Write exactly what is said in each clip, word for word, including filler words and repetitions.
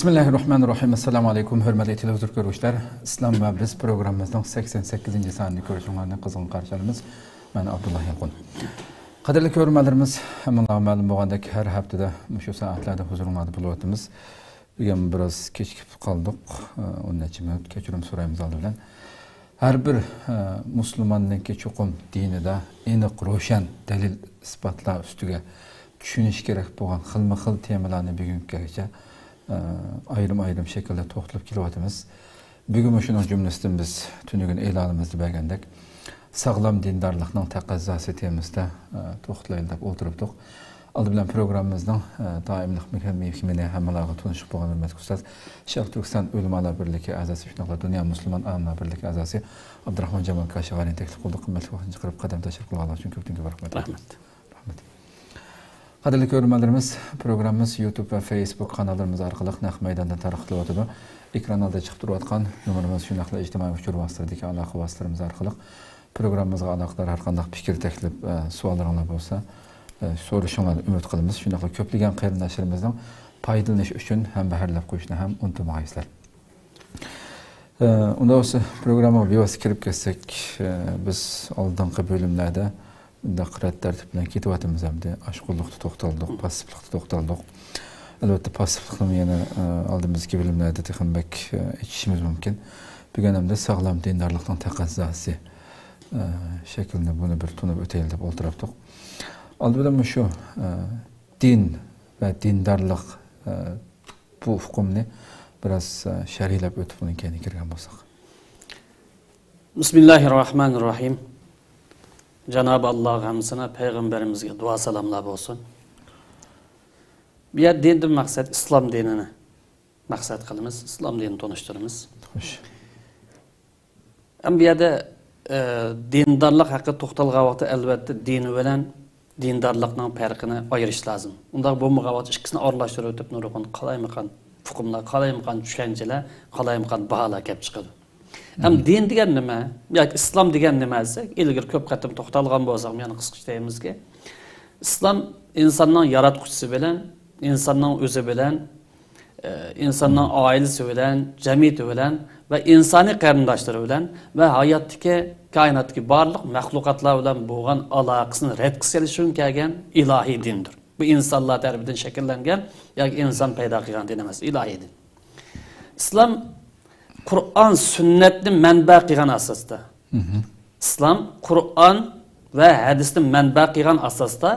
بىسمىللاھىررەھمانىررەھىم. ئەسسالامۇ ئەلەيكۇم، ھۆرمەتلىك تېلېۋىزور كۆرگۈچىلەر. ئىسلام ۋە بىز پروگراممىمىزنىڭ سەكسەن سەككىزىنچى سانىنى كۆرۈشۈڭلارنى قىزغىن قارشى ئالىمىز. مەن ئابدۇللا يالقۇن. قەدىرلىك كۆرۈرمەنلىرىمىز، ھەممىڭلارغا مەلۇم بولغاندەك، ھەر ھەپتىدە مۇشۇ سائەتلەردە ھۇزۇرۇڭلاردا بولۇۋاتىمىز. بۈگۈن بىراز كېچىكىپ قالدۇق. ئون نەچچە مىنۇت كەچۈرۈم سورايمىز ئالدى بىلەن. ھەر بىر، ئە، مۇسۇلماننىڭكى چوقۇم دىنىدا ئېنىق، روشەن دەلىل-ئىسپاتلار ئۈستىگە چۈشىنىشى كېرەك بولغان خىلمۇ خىل تېمىلارنى بۈگۈنگىچە، ئە، ئايرىم-ئايرىم شەكىلدە توختىلىپ كېلىۋاتىمىز. بۈگۈنمۇ شۇنىڭ جۈملىسىدىن بىز تۈنۈگۈن ئېلانىمىزدا بەرگەندەك، ساغلام دىندارلىقنىڭ تەقەززاسى تېمىسىدا، ئە، توختىلايلى دەپ ئولتۇرۇپتۇق. ئالدى بىلەن پروگراممىمىزنىڭ، ئە، دائىملىق مېھمىنى، ھەممىلارغا تونۇشلۇق بولغان ھۆرمەتلىك ئۇستاز، شەرقىي تۈركىستان ئۆلىمالار بىرلىكى ئەزاسى، شۇنداقلا دۇنيا مۇسۇلمان ئالىملار بىرلىكى ئەزاسى ئابدۇراخمان جامال كاشىغارىنى تەكلىپ قىلدۇق. قىممەتلىك ۋاقتىنى چىقىرىپ، قەدەم تەشرىپ قىلغانلىقى ئۈچۈن كۆپتىن كۆپ رەھمەت. رەھمەت. رەھمەت. قەدىرلىك كۆرۈرمەنلىرىمىز، پروگراممىمىز يۇتۇب ۋە فېيسبۇك قاناللىرىمىز ئارقىلىق نەق مەيداندا تارقىتىلىۋاتىدۇ. ئېكران ئالدىدا چىقىپ تۇرۇۋاتقان نومۇرىمىز، شۇنداقلا ئىجتىمائىي ئۇچۇر ۋاسىتىلىرىدىكى ئالاقە ۋاسىتىلىرىمىز ئارقىلىق پروگراممىمىزغا ئالاقىدار ھەر قانداق پىكىر، تەكلىپ، ئە، سوئاللىرىڭلار بولسا، ئە، سورىشىڭلارنى ئۈمىد قىلىمىز. شۇنداقلا كۆپلىگەن قېرىنداشلىرىمىزنىڭ پايدىلىنىشى ئۈچۈن ھەمبەھىرلەپ قويۇشنى ھەم ئۇنتۇمىغايسىلەر. ئە، ئۇنداق بولسا، پروگراممىغا بىۋاسىتە كىرىپ كەتسەك، ئە، بىز ئالدىنقى بۆلۈملەردە مۇنداق رەت تەرتىپ بىلەن كېتىۋاتىمىز ئەمدى. ئاشقۇنلۇقتا توختالدۇق، پاسسىپلىقتا توختالدۇق. ئەلۋەتتە، پاسسىپلىقنىمۇ يەنە، ئە، ئالدىمىزدىكى بۆلۈملەردە تېخىمۇ بەك، ئە، ئېچىشىمىز مۇمكىن. بۈگۈن ئەمدى ساغلام دىندارلىقنىڭ تەقەززاسى، ئە، شەكلىنى بۇنى بىر تونۇپ ئۆتەيلى دەپ ئولتۇرۇپتۇق. ئالدى بىلەن مۇشۇ، ئە، دىن ۋە دىندارلىق، ئە، بۇ ئۇقۇمنى بىراز، ئە، شەرھلەپ ئۆتۈپ، ئۇنىڭ كەينىگە كىرگەن بولساق. بىسمىللاھىررەھمانىررەھىم. جانابى ئاللاغا ھەمدۇسانا، پەيغەمبىرىمىزگە دۇئا سالاملار بولسۇن. بۇ يەردە دىندىن مەقسەت ئىسلام دىنىنى مەقسەت قىلىمىز، ئىسلام دىنىنى تونۇشتۇرىمىز. خوش. ئەمما بۇ يەردە، ئە، دىندارلىق ھەققىدە توختالغان ۋاقىتتا، ئەلۋەتتە، دىن بىلەن دىندارلىقنىڭ پەرقىنى ئايرىش لازىم. ئۇنداق بولمىغان ۋاقىتتا ئىككىسىنى ئارىلاشتۇرۇۋېتىپ، نۇرغۇن قالايمىقان ئۇقۇملار، قالايمىقان چۈشەنچىلەر، قالايمىقان باھالار كەپ چىقىدۇ. ئەمما دىن دېگەن نېمە ياكى ئىسلام دېگەن نېمە دېسەك، ئىلگىرى كۆپ قېتىم توختالغان بولساقمۇ، يەنە قىسقىچە دەيمىزكى، ئىسلام ئىنساننىڭ ياراتقۇچىسى بىلەن، ئىنساننىڭ ئۆزى بىلەن، ئە، ئىنساننىڭ ئائىلىسى بىلەن، جەمئىيىتى بىلەن ۋە ئىنسانىي قېرىنداشلىرى بىلەن ۋە ھاياتتىكى، كائىناتتىكى بارلىق مەخلۇقاتلار بىلەن بولغان ئالاقىسىنى رەتكە سېلىش ئۈچۈن كەلگەن ئىلاھىي دىندۇر. بۇ ئىنسانلار تەرىپىدىن شەكىللەنگەن ياكى ئىنسان پەيدا قىلغان دىن ئەمەس، ئىلاھىي دىن. ئىسلام قۇرئان، سۈننەتنى مەنبە قىلغان ئاساستا. ئىسلام قۇرئان ۋە ھەدىسنى مەنبە قىلغان ئاساستا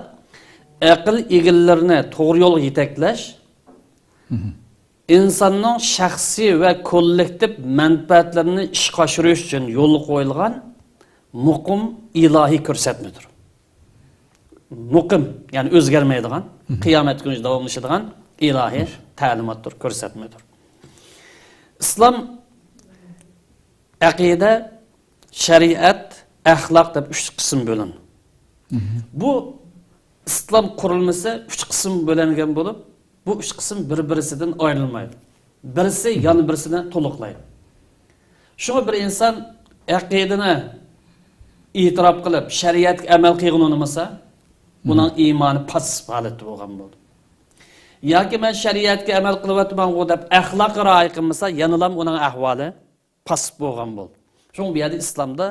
ئەقىل ئىگىلىرىنى توغرا يولغا يېتەكلەش، ئىنساننىڭ شەخسىي ۋە كوللېكتىپ مەنپەئەتلىرىنى ئىشقا ئاشۇرۇش ئۈچۈن يولغا قويۇلغان مۇقىم ئىلاھىي كۆرسەتمىدۇر. مۇقىم، يەنى ئۆزگەرمەيدىغان، قىيامەت كۈنىگىچە داۋاملىشىدىغان ئىلاھىي تەلىماتتۇر، كۆرسەتمىدۇر. ئىسلام ئەقىدە، شەرىئەت، ئەخلاق دەپ ئۈچ قىسىم بۆلۈنىدۇ. بۇ ئىسلام قۇرۇلمىسى ئۈچ قىسىم بۆلۈنگەن بولۇپ، بۇ ئۈچ قىسىم بىر-بىرسىدىن ئايرىلمايدۇ. بىرسى يەنە بىرسىنى تولۇقلايدۇ. شۇڭا بىر ئىنسان ئەقىدىنى ئېتىراپ قىلىپ، شەرىئەتكە ئەمەل قىلغىنى ئۇنىمىسا، ئۇنىڭ ئىمانى پاسسىپ ھالەتتە بولغان بولىدۇ. ياكى مەن شەرىئەتكە ئەمەل قىلىۋاتىمەنغۇ دەپ ئەخلاققا رىئايە قىلمىسا، يەنىلام ئۇنىڭ ئەھۋالى پاسسىپ بولغان بولىدۇ. شۇڭا بۇ يەردە ئىسلامدا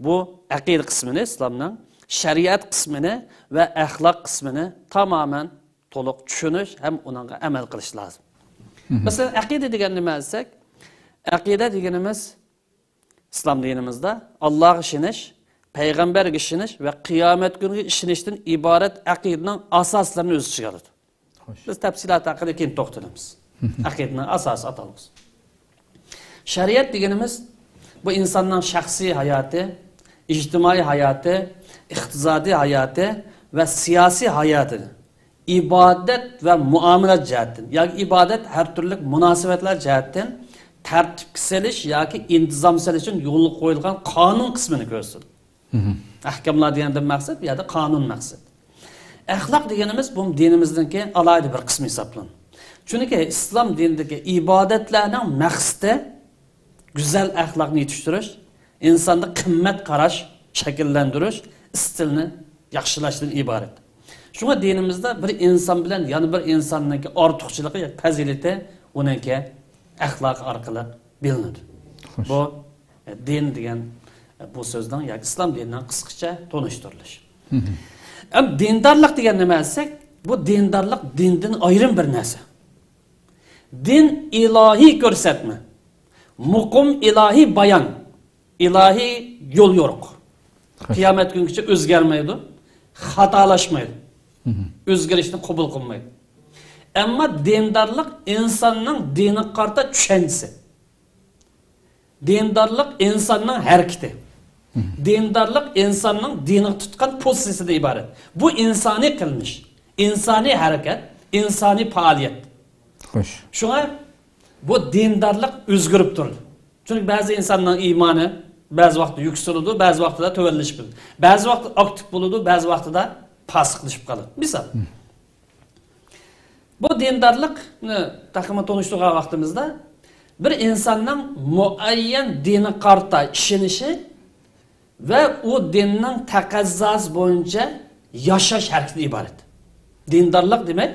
بۇ ئەقىدە قىسمىنى، ئىسلامنىڭ شەرىئەت قىسمىنى ۋە ئەخلاق قىسمىنى تامامەن تولۇق چۈشىنىش ھەم ئۇنىڭغا ئەمەل قىلىش لازىم. مەسىلەن، ئەقىدە دېگەن نېمە دېسەك، ئەقىدە دېگىنىمىز ئىسلام دىنىمىزدا ئاللاغا ئىشىنىش، پەيغەمبەرگە ئىشىنىش ۋە قىيامەت كۈنىگە ئىشىنىشتىن ئىبارەت ئەقىدىنىڭ ئاساسلىرىنى ئۆز ئىچىگە ئالىدۇ. خوش. بىز تەپسىلات ھەققىدە كېيىن توختىلىمىز. ئەقىدىنىڭ ئاساسىي ئاتالغۇسى. شەرىئەت دېگىنىمىز، بۇ ئىنساننىڭ شەخسىي ھاياتى، ئىجتىمائىي ھاياتى، ئىقتىسادىي ھاياتى ۋە سىياسىي ھاياتىنى ئىبادەت ۋە مۇئامىلەت جەھەتتىن ياكى ئىبادەت ھەر تۈرلۈك مۇناسىۋەتلەر جەھەتتىن تەرتىپكە سېلىش ياكى ئىنتىزام سېلىش ئۈچۈن يولغا قويۇلغان قانۇن قىسمىنى كۆرسىتىدۇ. ئەھكاملار دېگەندىن مەقسەت، بۇ يەردە قانۇن مەقسەت. ئەخلاق دېگىنىمىز بۇ دىنىمىزنىڭكى ئالاھىدە بىر قىسمى ھېسابلىنىدۇ. چۈنكى ئىسلام دىنىدىكى ئىبادەتلەرنىڭ مەقسىتى گۈزەل ئەخلاقنى يېتىشتۈرۈش، ئىنساندا قىممەت قاراش شەكىللەندۈرۈش، ئىستىلنى ياخشىلاشتىن ئىبارەت. شۇڭا دىنىمىزدا بىر ئىنسان بىلەن يەنە بىر ئىنساننىڭكى ئارتۇقچىلىقى ياكى پەزىلىتى ئۇنىڭكى ئەخلاقى ئارقىلىق بىلىنىدۇ. خوش. بۇ، ئە، دىن دېگەن، ئە، بۇ سۆزنىڭ ياكى ئىسلام دىنىنىڭ قىسقىچە تونۇشتۇرۇلۇشى. مم. ئەم، دىندارلىق دېگەن نېمە دېسەك، بۇ دىندارلىق دىندىن ئايرىم بىر نەرسە. دىن ئىلاھىي كۆرسەتمە، مۇقىم ئىلاھىي بايان، ئىلاھىي يول يورۇق. خوش. قىيامەت كۈنگىچە ئۆزگەرمەيدۇ، خاتالاشمايدۇ، مم. ئۆزگىرىشنى قوبۇل قىلمايدۇ. ئەمما دىندارلىق ئىنساننىڭ دىنىغا قارىتا چۈشەنچىسى. دىندارلىق ئىنساننىڭ ھەرىكىتى. مم. دىندارلىق ئىنساننىڭ دىنىغا تۇتقان پوزىتسىيىسىدىن ئىبارەت. بۇ ئىنسانىي قىلمىش، ئىنسانىي ھەرىكەت، ئىنسانىي پائالىيەت. خوش. شۇڭا بۇ دىندارلىق ئۆزگىرىپ تۇرىدۇ. چۈنكى بەزى ئىنساننىڭ ئىمانى بەزى ۋاقىتتا يۈكسىلىدۇ، بەزى ۋاقىتتا تۆۋەنلىشىپ كېتىدۇ. بەزى ۋاقىتتا ئاكتىپ بولىدۇ، بەزى ۋاقتىدا پاسىقلىشىپ قالىدۇ. مىسال. مم. بۇ دىندارلىقنى تېخىمۇ تونۇشتۇرغان ۋاقتىمىزدا، بىر ئىنساننىڭ مۇئەييەن دىنغا قارىتا ئىشىنىشى ۋە ئۇ دىننىڭ تەقەززاسى بويىچە ياشاش ھەرىكىتىدىن ئىبارەت. دىندارلىق دېمەك،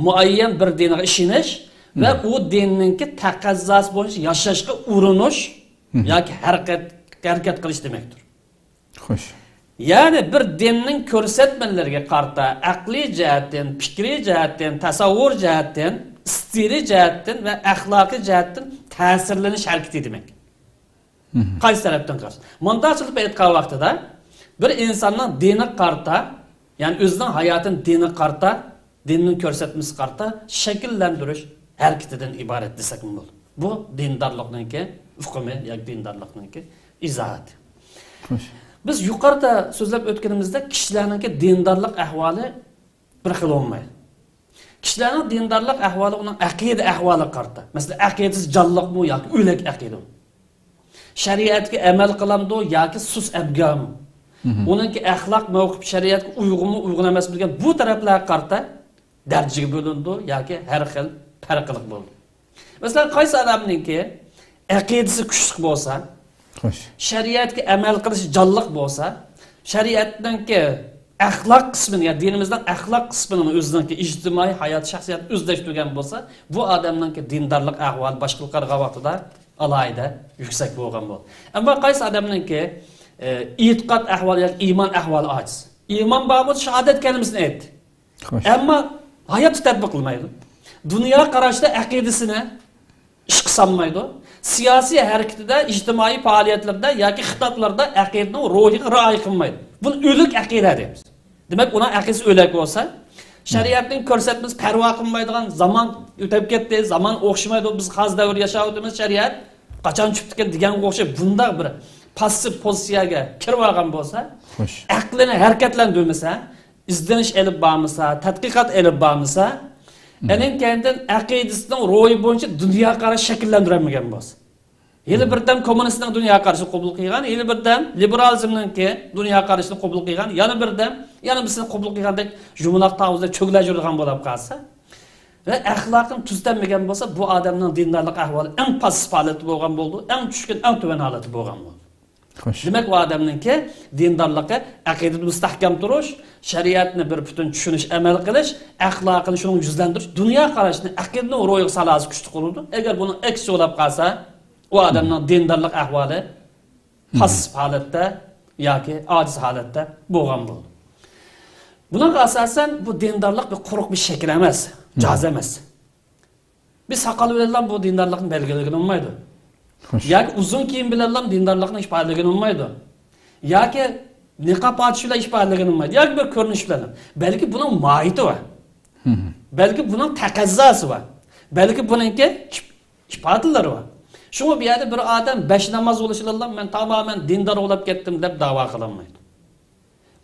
مۇئەييەن بىر دىنغا ئىشىنىش ۋە مم. ئۇ دىننىڭكى تەقەززاسى بويىچە ياشاشقا ئۇرۇنۇش مم. ياكى ھەرىكەت، ھەرىكەت قىلىش دېمەكتۇر. خوش. يەنى بىر دىننىڭ كۆرسەتمىلىرىگە قارىتا ئەقلىي جەھەتتىن، پىكرىي جەھەتتىن، تەسەۋۋۇر جەھەتتىن، ئىستىلى جەھەتتىن ۋە ئەخلاقىي جەھەتتىن تەسىرلىنىش ھەرىكىتى دېمەك. مم. قايسى تەرەپتىن قارىسا. مۇنداقچىلىق ئېيتقان ۋاقتىدا، بىر ئىنساننىڭ دىنىغا قارىتا، يەنى ئۆزىنىڭ ھاياتىنى دىنغا قارىتا، دىننىڭ كۆرسەتمىسىگە قارىتا شەكىللەندۈرۈش ھەرىكىتىدىن ئىبارەت دېسەكمۇ بولىدۇ. بۇ دىندارلىقنىڭكى ئۇقۇمى ياكى دىندارلىقنىڭكى ئىزاھاتى. خوش. بىز يۇقىرىدا سۆزلەپ ئۆتكىنىمىزدەك، كىشىلەرنىڭكى دىندارلىق ئەھۋالى بىر خىل بولمايدۇ. كىشىلەرنىڭ دىندارلىق ئەھۋالى ئۇنىڭ ئەقىدە ئەھۋالىغا قارىتا. مەسىلەن، ئەقىدىسى جانلىقمۇ ياكى ئۆلۈك ئەقىدىمۇ؟ شەرىئەتكە ئەمەل قىلامدۇ ياكى سۇس ئەبگامۇ؟ مم. ئۇنىڭكى ئەخلاق مەۋقىپى شەرىئەتكە ئۇيغۇنمۇ، ئۇيغۇن ئەمەسمۇ دېگەن بۇ تەرەپلەرگە قارىتا دەرىجىگە بۆلۈنىدۇ ياكى ھەر خىل پەرقلىق بولىدۇ. مەسىلەن، قايسى ئادەمنىڭكى ئەقىدىسى كۈچلۈك بولسا، خوش. شەرىئەتكە ئەمەل قىلىشى جانلىق بولسا، شەرىئەتنىڭكى ئەخلاق قىسمىنى، يا دىنىمىزنىڭ ئەخلاق قىسمىنى ئۆزىنىڭكى ئىجتىمائىي ھايات، شەخسىيەت ئۆزلەشتۈرگەن بولسا، بۇ ئادەمنىڭكى دىندارلىق ئەھۋالى باشقىلارغا قارىغان ۋاقتىدا ئالاھىدە يۈكسەك بولغان بولىدۇ. ئەمما قايسى ئادەمنىڭكى، ئە، ئېتىقاد ئەھۋالى ياكى ئىمان ئەھۋالى ئاجىز. ئىمان بار بولسا، شاھادەت كەلىمىسىنى ئېيتتى. خوش. ئەمما ھاياتتا تەتبىق قىلمايدۇ. دۇنيا قاراشتا ئەقىدىسىنى ئىشقا سالمايدۇ. سىياسىي ھەرىكىتىدە، ئىجتىمائىي پائالىيەتلىرىدە ياكى خىتابلىرىدا ئەقىدىنىڭ روھىغا رىئايە قىلمايدۇ. بۇنى ئۆلۈك ئەقىدە دەيمىز. دېمەك، ئۇنىڭ ئەقىدىسى ئۆلۈك بولسا، شەرىئەتنىڭ كۆرسەتمىسى پەرۋا قىلمايدىغان، زامان ئۆتۈپ كەتتى، زامان ئوخشىمايدۇ، بىز ھازىر دەۋر ياشاۋاتىمىز، شەرىئەت قاچان چۈشۈپتىكەن دېگەنگە ئوخشاپ بۇنداق بىر پاسسىپ پوزىتسىيەگە كىرىۋالغان بولسا، خوش. ئەقلىنى ھەرىكەتلەندۈرمىسە، ئىزدىنىش ئېلىپ بارمىسا، تەتقىقات ئېلىپ بارمىسا، مم. ئەنىڭ كەينىدىن ئەقىدىسىنىڭ روھى بويىچە دۇنيا قاراش شەكىللەندۈرەلمىگەن بولسا. ھېلى بىردەم كوممۇنىستنىڭ دۇنيا قارىشىنى قوبۇل قىلغان، ھېلى بىردەم لىبېرالىزمنىڭكى دۇنيا قارىشىنى قوبۇل قىلغان، يەنە بىردەم، يەنە بىرسىنى قوبۇل قىلغاندەك يۇمىلاق تاۋۇزدا چۆگىلەپ يۈرىدىغان بولۇپ قالسا ۋە ئەخلاقىنى تۈزىتەلمىگەن بولسا، بۇ ئادەمنىڭ دىندارلىق ئەھۋالى ئەڭ پاسسىپ ھالەتتە بولغان بولىدۇ، ئەڭ چۈشكۈن، ئەڭ تۆۋەن ھالەتتە بولغان بولىدۇ. خوش. دېمەك، ئۇ ئادەمنىڭكى دىندارلىقى ئەقىدىدە مۇستەھكەم تۇرۇش، شەرىئەتنى بىر پۈتۈن چۈشىنىش، ئەمەل قىلىش، ئەخلاقىنى شۇنىڭ يۈزلەندۈرۈش، دۇنيا قاراشنى ئەقىدىنىڭ روھىغا سالاسى كۈچلۈك بولىدۇ. ئەگەر بۇنىڭ ئەكسىچە بولاپ قالسا، ئۇ ئادەمنىڭ دىندارلىق ئەھۋالى پاسسىپ ھالەتتە ياكى ئاجىز ھالەتتە بولغان بولىدۇ. بۇنىڭغا ئاساسەن، بۇ دىندارلىق بىر قۇرۇق بىر شەكىل ئەمەس، جاز ئەمەس. بىر ساقال بىلەنلا بۇ دىندارلىقنى بەلگىلىگىلى بولمايدۇ. خوش. ياكى ئۇزۇن كىيىم بىلەنلا دىندارلىقنى ئىپادىلىگىلى بولمايدۇ. ياكى نىقاب ئاچىش بىلەن ئىپادىلىگىلى بولمايدۇ. ياكى بىر كۆرۈنۈش بىلەن. بەلكى بۇنىڭ ماھىيىتى بار. مم. بەلكى بۇنىڭ تەقەززاسى بار. بەلكى بۇنىڭكى ئىپ-، ئىپادىلىرى بار. شۇڭا بۇ يەردە بىر ئادەم بەش ناماز قىلىش بىلەنلا مەن تامامەن دىندار بولاپ كەتتىم دەپ داۋا قىلالمايدۇ.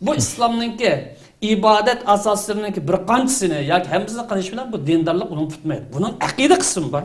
بۇ ئىسلامنىڭكى ئىبادەت ئاساسلىرىنىڭكى بىر قانچىسىنى ياكى ھەممىسىنى قىلىش بىلەن بۇ دىندارلىق ئۇنىڭ پۈتمەيدۇ. بۇنىڭ ئەقىدە قىسمى بار.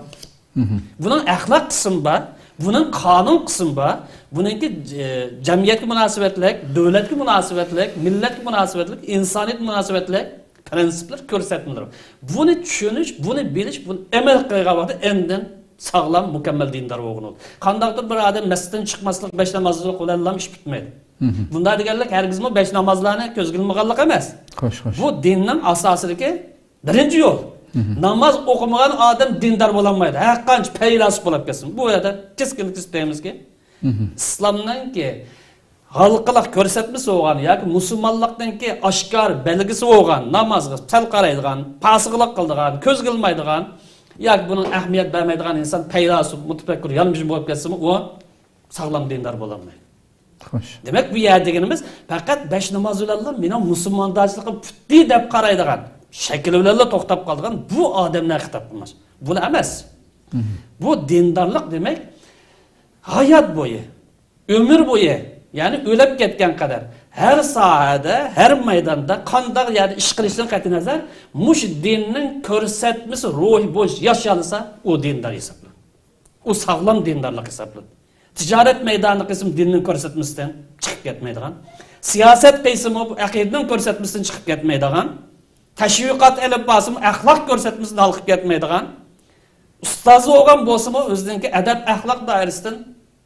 مم. بۇنىڭ ئەخلاق قىسمى بار. بۇنىڭ قانۇن قىسمى بار. بۇنىڭكى، ئە، جەمئىيەتكە مۇناسىۋەتلىك، دۆلەتكە مۇناسىۋەتلىك، مىللەتكە مۇناسىۋەتلىك، ئىنسانىيەتكە مۇناسىۋەتلىك پىرىنسىپلار، كۆرسەتمىلەر. بۇنى چۈشىنىش، بۇنى بىلىش، بۇنى ئەمەل قىلغان ۋاقىتتا ئاندىن ساغلام، مۇكەممەل دىندار بولغىلى بولىدۇ. قانداقتۇر بىر ئادەم مەسچىتتىن چىقماسلىق، بەش نامازلىق بىلەنلا ئىش پۈتمەيدۇ. مم. بۇنداق دېگەنلىك ھەرگىزمۇ بەش نامازلارنى كۆزگە ئىلمىغانلىق ئەمەس. خوش، خوش. بۇ دىننىڭ ئاساسىدىكى بىرىنچى يول. ناماز ئوقۇمىغان ئادەم دىندار بولالمايدۇ. ھەرقانچە پەيلاسوپ بولۇپ كەتسۇن. بۇ يەردە كەسكىنلىك كۆرسىتىمىزكى، ئىسلامنىڭكى ھالقىلىق كۆرسەتمىسى بولغان ياكى مۇسۇلمانلىقنىڭكى ئاشكارا بەلگىسى بولغان، نامازغا سەل قارايدىغان، پاسىقلىق قىلىدىغان، كۆزگە ئىلمايدىغان ياكى بۇنىڭ ئەھمىيەت بەرمەيدىغان ئىنسان پەيلاسوپ، مۇتەپەككۇر، يانمىشىم بولۇپ كەتسىمۇ، ئۇ ساغلام دىندار بولالمايدۇ. خوش. دېمەك، بۇ يەر دېگىنىمىز پەقەت بەش ناماز بىلەنلا مېنىڭ مۇسۇلماندارچىلىقىم پۈتتى دەپ قارايدىغان، شەكلى بىلەنلا توختاپ قالىدىغان بۇ ئادەملەرگە خىتاب قىلماس. بۇلا ئەمەس. بۇ دىندارلىق دېمەك، ھايات بويى، ئۆمۈر بويى، يەنى ئۆلۈپ كەتكەن قەدەر ھەر ساھەدە، ھەر مەيداندا قانداق يەردە ئىش قىلىشىدىن قەتئىينەزەر، مۇشۇ دىننىڭ كۆرسەتمىسى روھى بويىچە ياشىيالىسا، ئۇ دىندار ھېسابلىنىدۇ. ئۇ ساغلام دىندارلىق ھېسابلىنىدۇ. تىجارەت مەيدانىدا قىسىم دىننىڭ كۆرسەتمىسىدىن چىقىپ كەتمەيدىغان، سىياسەت قىسىمۇ ئەقىدىنىڭ كۆرسەتمىسىدىن چىقىپ كەتمەيدىغان، تەشۋىقات ئېلىپ بارسىمۇ ئەخلاق كۆرسەتمىسىدىن ھالقىپ كەتمەيدىغان، ئۇستاز بولغان بولسىمۇ ئۆزىنىڭكى ئەدەپ ئەخلاق دائىرىسىدىن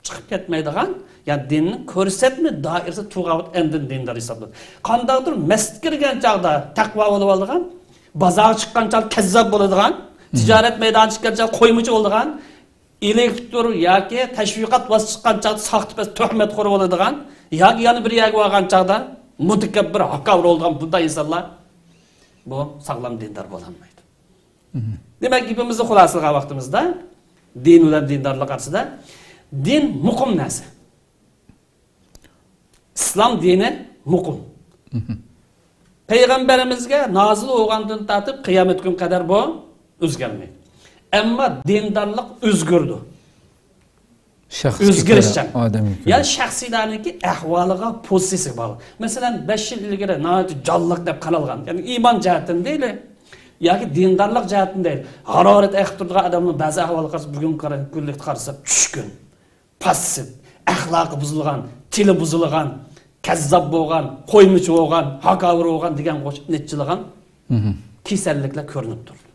چىقىپ كەتمەيدىغان، يەنى دىننىڭ كۆرسەتمە دائىرىسىدە تۇرغان ۋاقىت ئاندىن دىندار ھېسابلىنىدۇ. قانداقتۇر مەسچىتكە كىرگەن چاغدا تەقۋا بولۇپ ئالىدىغان، بازارغا چىققان چاغدا كەززاپ بولىدىغان، تىجارەت مەيدانىغا چىققان چاغدا قويمىچى بولىدىغان، ئېلېكتر ياكى تەشۋىقات ۋاسىتىسى چىققان چاغدا ساختىپەز، تۆھمەتخور بولىدىغان ياكى يەنە بىر يەرگە بارغان چاغدا مۇتەكەببىر، ھاكاۋۇر بولىدىغان بۇنداق ئىنسانلار بۇ ساغلام دىندار بولالمايدۇ. دېمەك، گېپىمىزنى خۇلاسىلىغان ۋاقتىمىزدا دىن بىلەن دىندارلىق ئارىسىدا دىن مۇقىم نەرسە. ئىسلام دىنى مۇقىم. پەيغەمبىرىمىزگە نازىل بولغاندىن تارتىپ قىيامەت كۈنى قەدەر بۇ ئۆزگەرمەيدۇ. ئەمما دىندارلىق ئۆزگىرىدۇ. شەخسكە ئۆزگىرىشچان. كۆرە، ئادەمگە كۆرە. يەنى شەخسلەرنىڭكى ئەھۋالىغا، پوزىتسىيىسىگە باغلىق. مەسىلەن، بەش يىل ئىلگىرى ناھايىتى جانلىق دەپ قارالغان، يەنى ئىمان جەھەتتىن دەيلى ياكى دىندارلىق جەھەتتىن دەيلى ھارارەت ئېقىپ تۇرىدىغان ئادەمنىڭ بەزى ئەھۋالىغا قارىسا، بۈگۈنكى كۈنلۈكتە قارىسا چۈشكۈن، پاسسىپ، ئەخلاقى بۇزۇلغان، تىلى بۇزۇلغان، كەززاپ بولغان، قويمىچى بولغان، ھاكاۋۇر بولغان دېگەن قوشۇپ نەچچىلىغان كېسەللىكلەر كۆرۈنۈپ تۇرىدۇ.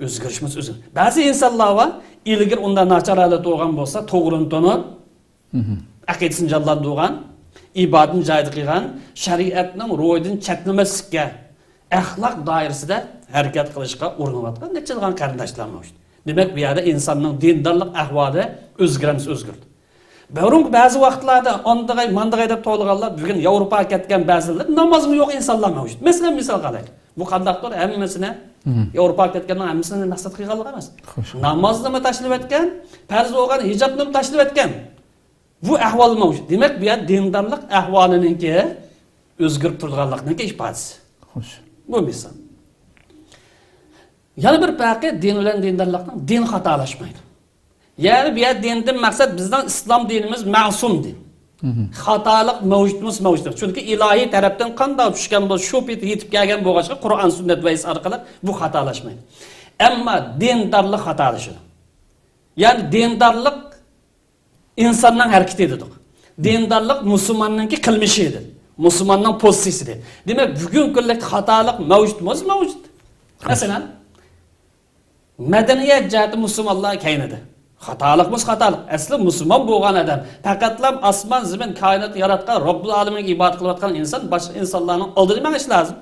ئۆزگىرىشىمىز ئۆزگىرىش. بەزى ئىنسانلار بار، ئىلگىرى ئۇنداق ناچار ھالەتتە بولغان بولسا، توغرىنى تونۇپ، ئەقىدىسىنى جانلاندۇرغان، ئىبادىتىنى جايىدا قىلغان، شەرىئەتنىڭ روھىدىن چەتنىمەسلىككە، ئەخلاق دائىرىسىدە ھەرىكەت قىلىشقا ئۇرۇنۇۋاتقان نەچچىلىغان قېرىنداشلار مەۋجۇت. دېمەك، بۇ يەردە ئىنساننىڭ دىندارلىق ئەھۋالى ئۆزگىرەمسە ئۆزگىرىدۇ. بۇرۇنقى بەزى ۋاقىتلاردا ئاندىغاي، ماندىغاي دەپ توۋلىغانلار بۈگۈن ياۋروپاغا كەتكەن بەزىلەر نامازمۇ يوق ئىنسانلار مەۋجۇت. مەسىلەن، مىسال قىلايلى. بۇ قانداقتۇر؟ ھەممىسىنى، ياۋروپاغا كەتكەننىڭ ھەممىسىنى مەقسەت قىلغانلىق ئەمەس. خوش. نامازنىمۇ تاشلىۋەتكەن، پەرز بولغان ھىجابنىمۇ تاشلىۋەتكەن. بۇ ئەھۋال مەۋجۇت. دېمەك، بۇ يەر دىندارلىق ئەھۋالىنىڭكى ئۆزگىرىپ تۇرىدىغانلىقنىڭكى ئىپادىسى. خوش. بۇ مىسال. يەنە بىر پەرقى دىن بىلەن دىندارلىقنىڭ، دىن خاتالاشمايدۇ. يەنى بۇ يەردە دىندىن مەقسەت بىزنىڭ ئىسلام دىنىمىز مەسۇم دىن. خاتالىق مەۋجۇتمۇ مەۋجۇت. چۈنكى ئىلاھىي تەرەپتىن قانداق چۈشكەن بولسا، شۇ پېتى يېتىپ كەلگەن بولغاچقا، قۇرئان، سۈننەت ۋەھىيسى ئارقىلىق بۇ خاتالاشمايدۇ. ئەمما دىندارلىق خاتالىشىدۇ. يەنى دىندارلىق ئىنساننىڭ ھەرىكىتى دېدۇق. دىندارلىق مۇسۇلماننىڭكى قىلمىشى دېدى. مۇسۇلماننىڭ پوزىتسىيىسى دېدى. دېمەك، بۈگۈنكى كۈنلۈكتە خاتالىق مەۋجۇتمۇ؟ مەۋجۇت. مەسىلەن، مەدەنىيەت جەھەتتە مۇسۇلمانلار كەينىدە. خاتالىقمۇ خاتالىق. ئەسلى مۇسۇلمان بولغان ئادەم، پەقەتلا ئاسمان، زېمىن، كائىناتنى ياراتقان رەببۇل ئالەمىنگە ئىبادەت قىلىۋاتقان ئىنسان باشقا ئىنسانلارنىڭ ئالدىدا مېڭىش لازىم.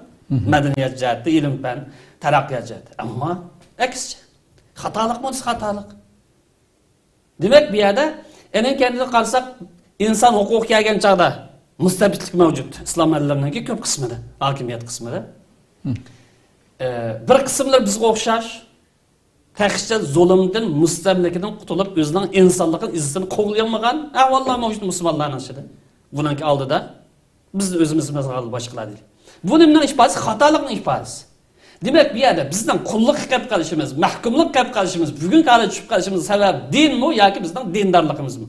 مەدەنىيەت جەھەتتە، ئىلىم-پەن، تەرەققىيات جەھەتتە. ئەمما ئەكسىچە. خاتالىقمۇ خاتالىق. دېمەك، بۇ يەردە ئېنىڭ كەينىدىن قارىساق، ئىنسان ھوقۇقى كەلگەن چاغدا مۇستەبىتلىك مەۋجۇت. ئىسلام ئەللىرىنىڭكى كۆپ قىسمىدا، ھاكىمىيەت قىسمىدا. ئە، بىر قىسىملىرى بىزگە ئوخشاش، تېخىچە زۇلۇمدىن، مۇستەملىكىدىن قۇتۇلۇپ، ئۆزىنىڭ ئىنسانلىقىنىڭ ئىززىتىنى قوغلىيالمىغان ئەھۋاللار مەۋجۇت مۇسۇلمانلارنىڭ ئىچىدە. بۇنىڭكى ئالدىدا بىز ئۆزىمىز مەزغال باشقىلار دېيىلى. بۇ نېمىنىڭ ئىپادىسى؟ خاتالىقنىڭ ئىپادىسى. دېمەك، بۇ يەردە بىزنىڭ قۇللۇققا قېلىپ قېلىشىمىز، مەھكۇملۇققا قېلىپ قېلىشىمىز، بۈگۈنكى ھالەتتە چۈشۈپ قېلىشىمىز سەۋەب دىنمۇ ياكى بىزنىڭ دىندارلىقىمىزمۇ؟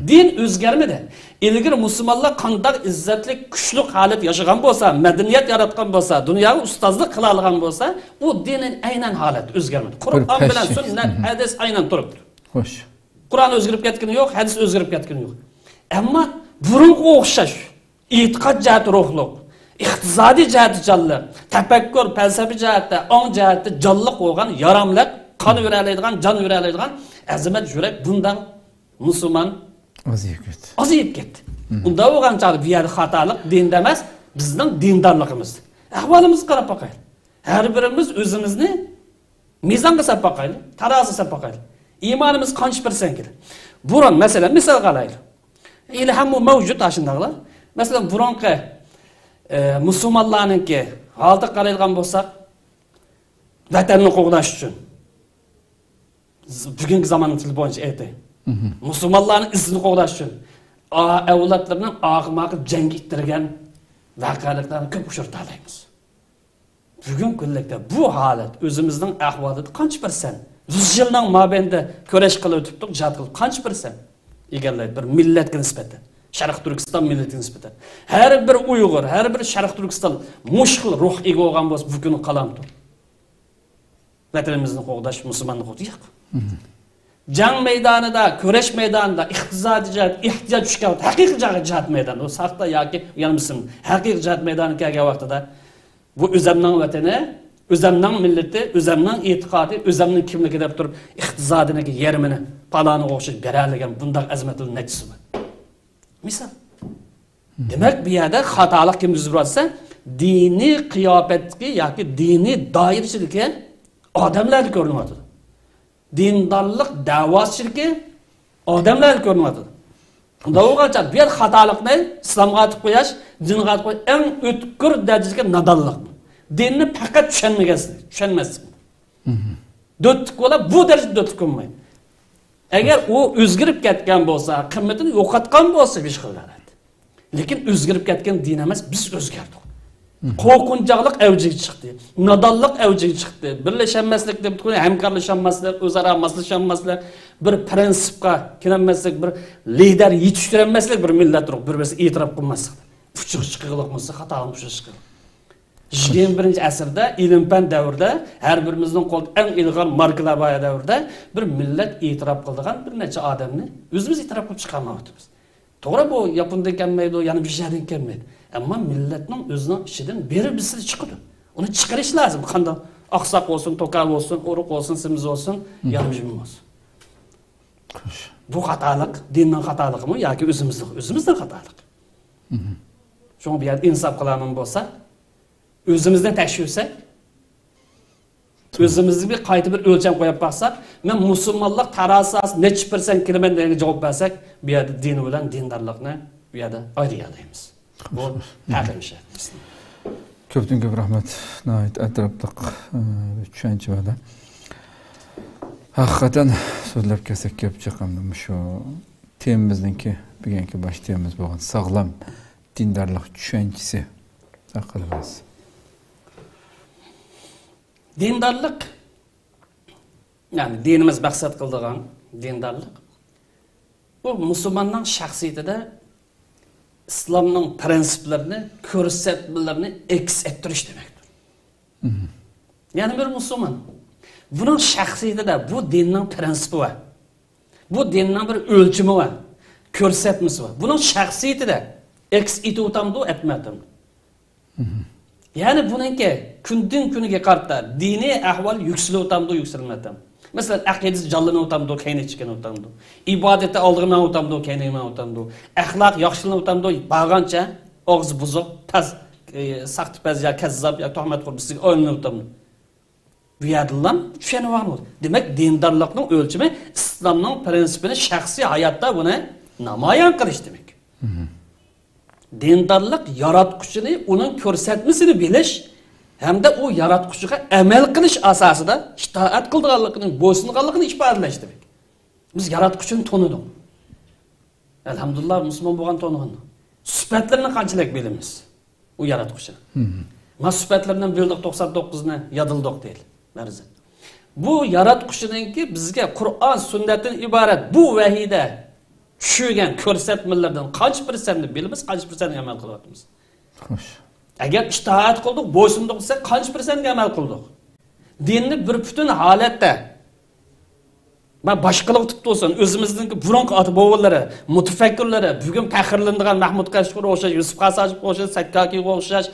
دىن ئۆزگەرمىدى. ئىلگىرى مۇسۇلمانلار قانداق ئىززەتلىك، كۈچلۈك ھالەت ياشىغان بولسا، مەدەنىيەت ياراتقان بولسا، دۇنياغا ئۇستازلىق قىلالىغان بولسا، ئۇ دىن ئەينەن ھالەت ئۆزگەرمىدى. قۇرئان بىلەن سۈننەت، ھەدىس ئەينەن تۇرۇپتۇ. خوش. قۇرئان ئۆزگىرىپ كەتكىنى يوق، ھەدىس ئۆزگىرىپ كەتكىنى يوق. ئەمما بۇرۇنقىغا ئوخشاش ئېتىقاد جەھەتتە روھلۇق، ئىقتىسادىي جەھەتتە جانلىق، تەپەككۇر، پەلسەپە جەھەتتە، ئاڭ جەھەتتە جانلىق بولغان، ياراملىق، قان بېرەلەيدىغان، جان بېرەلەيدىغان ئەزىمەت يۈرەك بۇنداق مۇسۇلمان ئازىيىپ كەتتى. ئازىيىپ كەتتى. ئۇنداق بولغان چاغدا بۇ يەردە خاتالىق دىندا ئەمەس، بىزنىڭ دىندارلىقىمىزدا. ئەھۋالىمىزغا قاراپ باقايلى. ھەر بىرىمىز ئۆزىمىزنى مىزانغا سەپ باقايلى، تارازىغا سەپ باقايلى. ئىمانىمىز قانچە پىرسەنتكىدە؟ بۇرۇن، مەسىلەن، مىسالغا ئالايلى. ھېلىھەممۇ مەۋجۇت ئاشۇنداقلا. مەسىلەن، بۇرۇنقى، ئە، مۇسۇلمانلارنىڭكى ھالىتىگە قارايدىغان بولساق، ۋەتەننى قوغداش ئۈچۈن، بۈگۈنكى زاماننىڭ تىلى بويىچە ئېيتاي، مۇسۇلمانلارنىڭ ئىززىتىنى قوغداش ئۈچۈن، ئا-، ئەۋلادلىرىنىڭ ئاغىماغا جەڭگە ئىتتەرگەن ۋەقەلىكلەرنى كۆپ ئۇچرىتالايمىز. بۈگۈنكى كۈنلۈكتە بۇ ھالەت ئۆزىمىزنىڭ ئەھۋالىدا قانچە پىرسەنت؟ يۈز يىلنىڭ مابەينىدە كۈرەش قىلىۋېتىپتۇق، جىھاد قىلىپ قانچە پىرسەنت ئىگىلەيدۇ بىر مىللەتكە نىسبەتەن؟ شەرقىي تۈركىستان مىللىتىگە نىسبەتەن. ھەر بىر ئۇيغۇر، ھەر بىر شەرقىي تۈركىستان مۇشۇ خىل روھ ئىگە بولغان بولسا، بۇ كۈنى قالامتۇ؟ ۋەتىنىمىزنى قوغداش، مۇسۇلماننى قوغداش، ياق. جەڭ مەيدانىدا، كۈرەش مەيدانىدا، ئىقتىسادىي جەھەت، ئېھتىياج چۈشكەن ۋاقىت، ھەقىقىي جەھەت، جىھاد مەيدانىدا، ئۇ ساختا ياكى يانمىسۇن، ھەقىقىي جىھاد مەيدانىغا كەلگەن ۋاقتىدا، بۇ ئۆزەمنىڭ ۋەتىنى، ئۆزەمنىڭ مىللىتى، ئۆزەمنىڭ ئېتىقادى، ئۆزەمنىڭ كىملىكى دەپ تۇرۇپ، ئىقتىسادىنىڭكى يېرىمىنى پالانىغا ئوخشاش بېرەلىگەن بۇنداق ئەزىمەتلەر نەچچىسى بار. مىسال. دېمەك، بۇ يەردە خاتالىق كىمدە يۈز بېرىۋاتسا، دىنىي قىياپەتتىكى ياكى دىنىي دائىرە ئىچىدىكى ئادەملەردە كۆرۈنۈۋاتىدۇ. دىندارلىق دەۋاسى ئىچىدىكى ئادەملەردە كۆرۈنۈۋاتىدۇ. ئۇنداق بولغانچە بۇ يەر خاتالىقنى ئىسلامغا ئاتىپ قويۇش، دىنغا ئاتىپ قويۇش ئەڭ ئۆتكۈر دەرىجىدىكى نادانلىق. دىننى پەقەت چۈشەنمىگەنسىز، چۈشەنمەسلىك. دۆتلۈك بولا، بۇ دەرىجىدە دۆتلۈك بولمايدۇ. ئەگەر ئۇ ئۆزگىرىپ كەتكەن بولسا، قىممىتىنى يوقاتقان بولسا، بىر خىل ھالەت. لېكىن ئۆزگىرىپ كەتكەن دىن ئەمەس، بىز ئۆزگەردۇق. قورقۇنچاقلىق ئەۋجىگە چىقتى، نادانلىق ئەۋجىگە چىقتى، بىرلىشەلمەسلىك دەپ تۇرۇپ، ھەمكارلىشالماسلىق، ئۆزئارا ماسلىشالماسلىق، بىر پىرىنسىپقا كېلەلمەسلىك، بىر لىدەر يېتىشتۈرەلمەسلىك، بىر مىللەت تۇرۇپ، بىر-بىرسىگە ئېتىراپ قىلماسلىق. ئۇچىغا چىقىغلىق بولسا، خاتالىقنى ئۇچىغا چىقىغلىق. يىگىرمە بىرىنچى ئەسىردە، ئىلىم-پەن دەۋرىدە، ھەر بىرىمىزنىڭ قولىدا ئەڭ ئىلغار ماركىلار بار دەۋردە، بىر مىللەت ئېتىراپ قىلىدىغان بىر نەچچە ئادەمنى ئۆزىمىز ئېتىراپ قىلىپ چىقارمايۋاتىمىز. توغرا، بۇ ياپوندىن كەلمەيدۇ، يەنە بىر يەردىن كەلمەيدۇ. ئەمما مىللەتنىڭ ئۆزىنىڭ ئىچىدىن بىرى بىرسىدە چىقىدۇ. ئۇنى چىقىرىش لازىم. قانداق؟ ئاقساق بولسۇن، توكار بولسۇن، ئورۇق بولسۇن، سېمىز بولسۇن، يانمىجىم بولسۇن. خوش. بۇ خاتالىق، دىننىڭ خاتالىقىمۇ ياكى ئۆزىمىزنىڭ؟ ئۆزىمىزنىڭ خاتالىقى. شۇڭا بۇ يەردە ئىنساپ قىلارمەن بولسا، ئۆزىمىزنى تەكشۈرسەك، ئۆزىمىزگە بىر قايتا بىر ئۆلچەم قويۇپ باقساق، مەن مۇسۇلمانلىق تارازىسى نەچچە پىرسەنت كېلىمەن دېگەنگە جاۋاب بەرسەك، بۇ يەردە دىن بىلەن دىندارلىقنى بۇ يەردە ئايرىيالايمىز. بۇ پەرقلىنىشى. كۆپتىن كۆپ رەھمەت. ناھايىتى ئەتراپلىق، ئە، چۈشەنچە بەردى. ھەقىقەتەن سۆزلەپ كەتسەك كۆپ چىقامدۇ مۇشۇ تېمىمىزنىڭكى، بۈگۈنكى باش تېمىمىز بولغان ساغلام دىندارلىق چۈشەنچىسى ھەققىدە بىراز. دىندارلىق، يەنى دىنىمىز مەقسەت قىلىدىغان دىندارلىق، بۇ مۇسۇلماننىڭ شەخسىيىتىدە ئىسلامنىڭ پىرىنسىپلىرىنى، كۆرسەتمىلىرىنى ئەكس ئەتتۈرۈش دېمەكتۇر. يەنى بىر مۇسۇلمان، بۇنىڭ شەخسىيىتىدە بۇ دىننىڭ پىرىنسىپى بار. بۇ دىننىڭ بىر ئۆلچىمى بار، كۆرسەتمىسى بار. بۇنىڭ شەخسىيىتىدە ئەكس ئېتىۋاتامدۇ، ئەتمەيۋاتامدۇ؟ يەنى بۇنىڭكى كۈندىن كۈنگە قارىتا دىنىي ئەھۋال يۈكسىلىۋاتامدۇ، يۈكسەلمەيۋاتامدۇ؟ مەسىلەن، ئەقىدىسى جانلىنىۋاتامدۇ، كەينىگە چېكىنىۋاتامدۇ؟ ئىبادىتى ئالدىغا مېڭىۋاتامدۇ، كەينىگە مېڭىۋاتامدۇ؟ ئەخلاق ياخشىلىنىۋاتامدۇ، بارغانچە ئاغزى بۇزۇق، پەز، ئى، ساختىپەز يا كەززاپ يا تۆھمەتخور بىرسىگە ئايلىنىۋاتامدۇ؟ بۇ يەردىنلا چۈشەنىۋالىدۇ. دېمەك، دىندارلىقنىڭ ئۆلچىمى ئىسلامنىڭ پىرىنسىپىنى شەخسىي ھاياتتا بۇنى نامايان قىلىش دېمەك. دىندارلىق ياراتقۇچىنى، ئۇنىڭ كۆرسەتمىسىنى بىلىش ھەمدە ئۇ ياراتقۇچىغا ئەمەل قىلىش ئاساسىدا ئىتائەت قىلىدىغانلىقىنى، بويسۇنغانلىقىنى ئىپادىلەش دېمەك. بىز ياراتقۇچىنى تونۇدۇق. ئەلھەمدۇلىللا، مۇسۇلمان بولغان تونۇغان. سۈپەتلىرىنى قانچىلىك بىلىمىز ئۇ ياراتقۇچىنى؟ ما سۈپەتلىرىنى بىلدۇق، توقسان توققۇزنى يادلىدۇق دەيلى، مەرزى. بۇ ياراتقۇچىنىڭكى بىزگە قۇرئان، سۈننەتتىن ئىبارەت بۇ ۋەھىيدە چۈشۈرگەن كۆرسەتمىلەردىن قانچە پىرسەنتنى بىلىمىز، قانچە پىرسەنتنى ئەمەل قىلىۋاتىمىز؟ خوش. ئەگەر ئىتائەت قىلدۇق، بويسۇندۇق دېسەك، قانچە پىرسەنتكە ئەمەل قىلدۇق؟ دىننى بىر پۈتۈن ھالەتتە، مەن باشقىلار تۇتۇپ تۇرسۇن، ئۆزىمىزنىڭكى بۇرۇنقى ئاتا-بوۋىلىرى، مۇتەپەككۇرلىرى، بۈگۈن پەخىرلىنىدىغان مەھمۇد قەشقىرىگە ئوخشاش، يۈسۈپ خاس ھاجىپقا ئوخشاش، سەككاكىگە ئوخشاش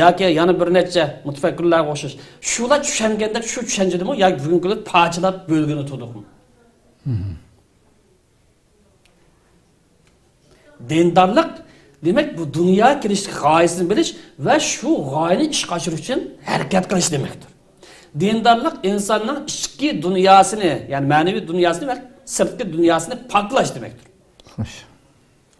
ياكى يەنە بىر نەچچە مۇتەپەككۇرلارغا ئوخشاش. شۇلار چۈشەنگەندەك شۇ چۈشەنچىدىمۇ ياكى بۈگۈنكى كۈندە پارچىلاپ بۆلگىلى تۇردۇقمۇ؟ دىندارلىق دېمەك، بۇ دۇنياغا كىرىشتىكى غايىسىنى بىلىش ۋە شۇ غايىنى ئىشقا ئاشۇرۇش ئۈچۈن ھەرىكەت قىلىش دېمەكتۇر. دىندارلىق ئىنساننىڭ ئىچكى دۇنياسىنى، يەنى مەنىۋى دۇنياسىنى ۋە سىرتقى دۇنياسىنى پاكلاش دېمەكتۇر. خوش.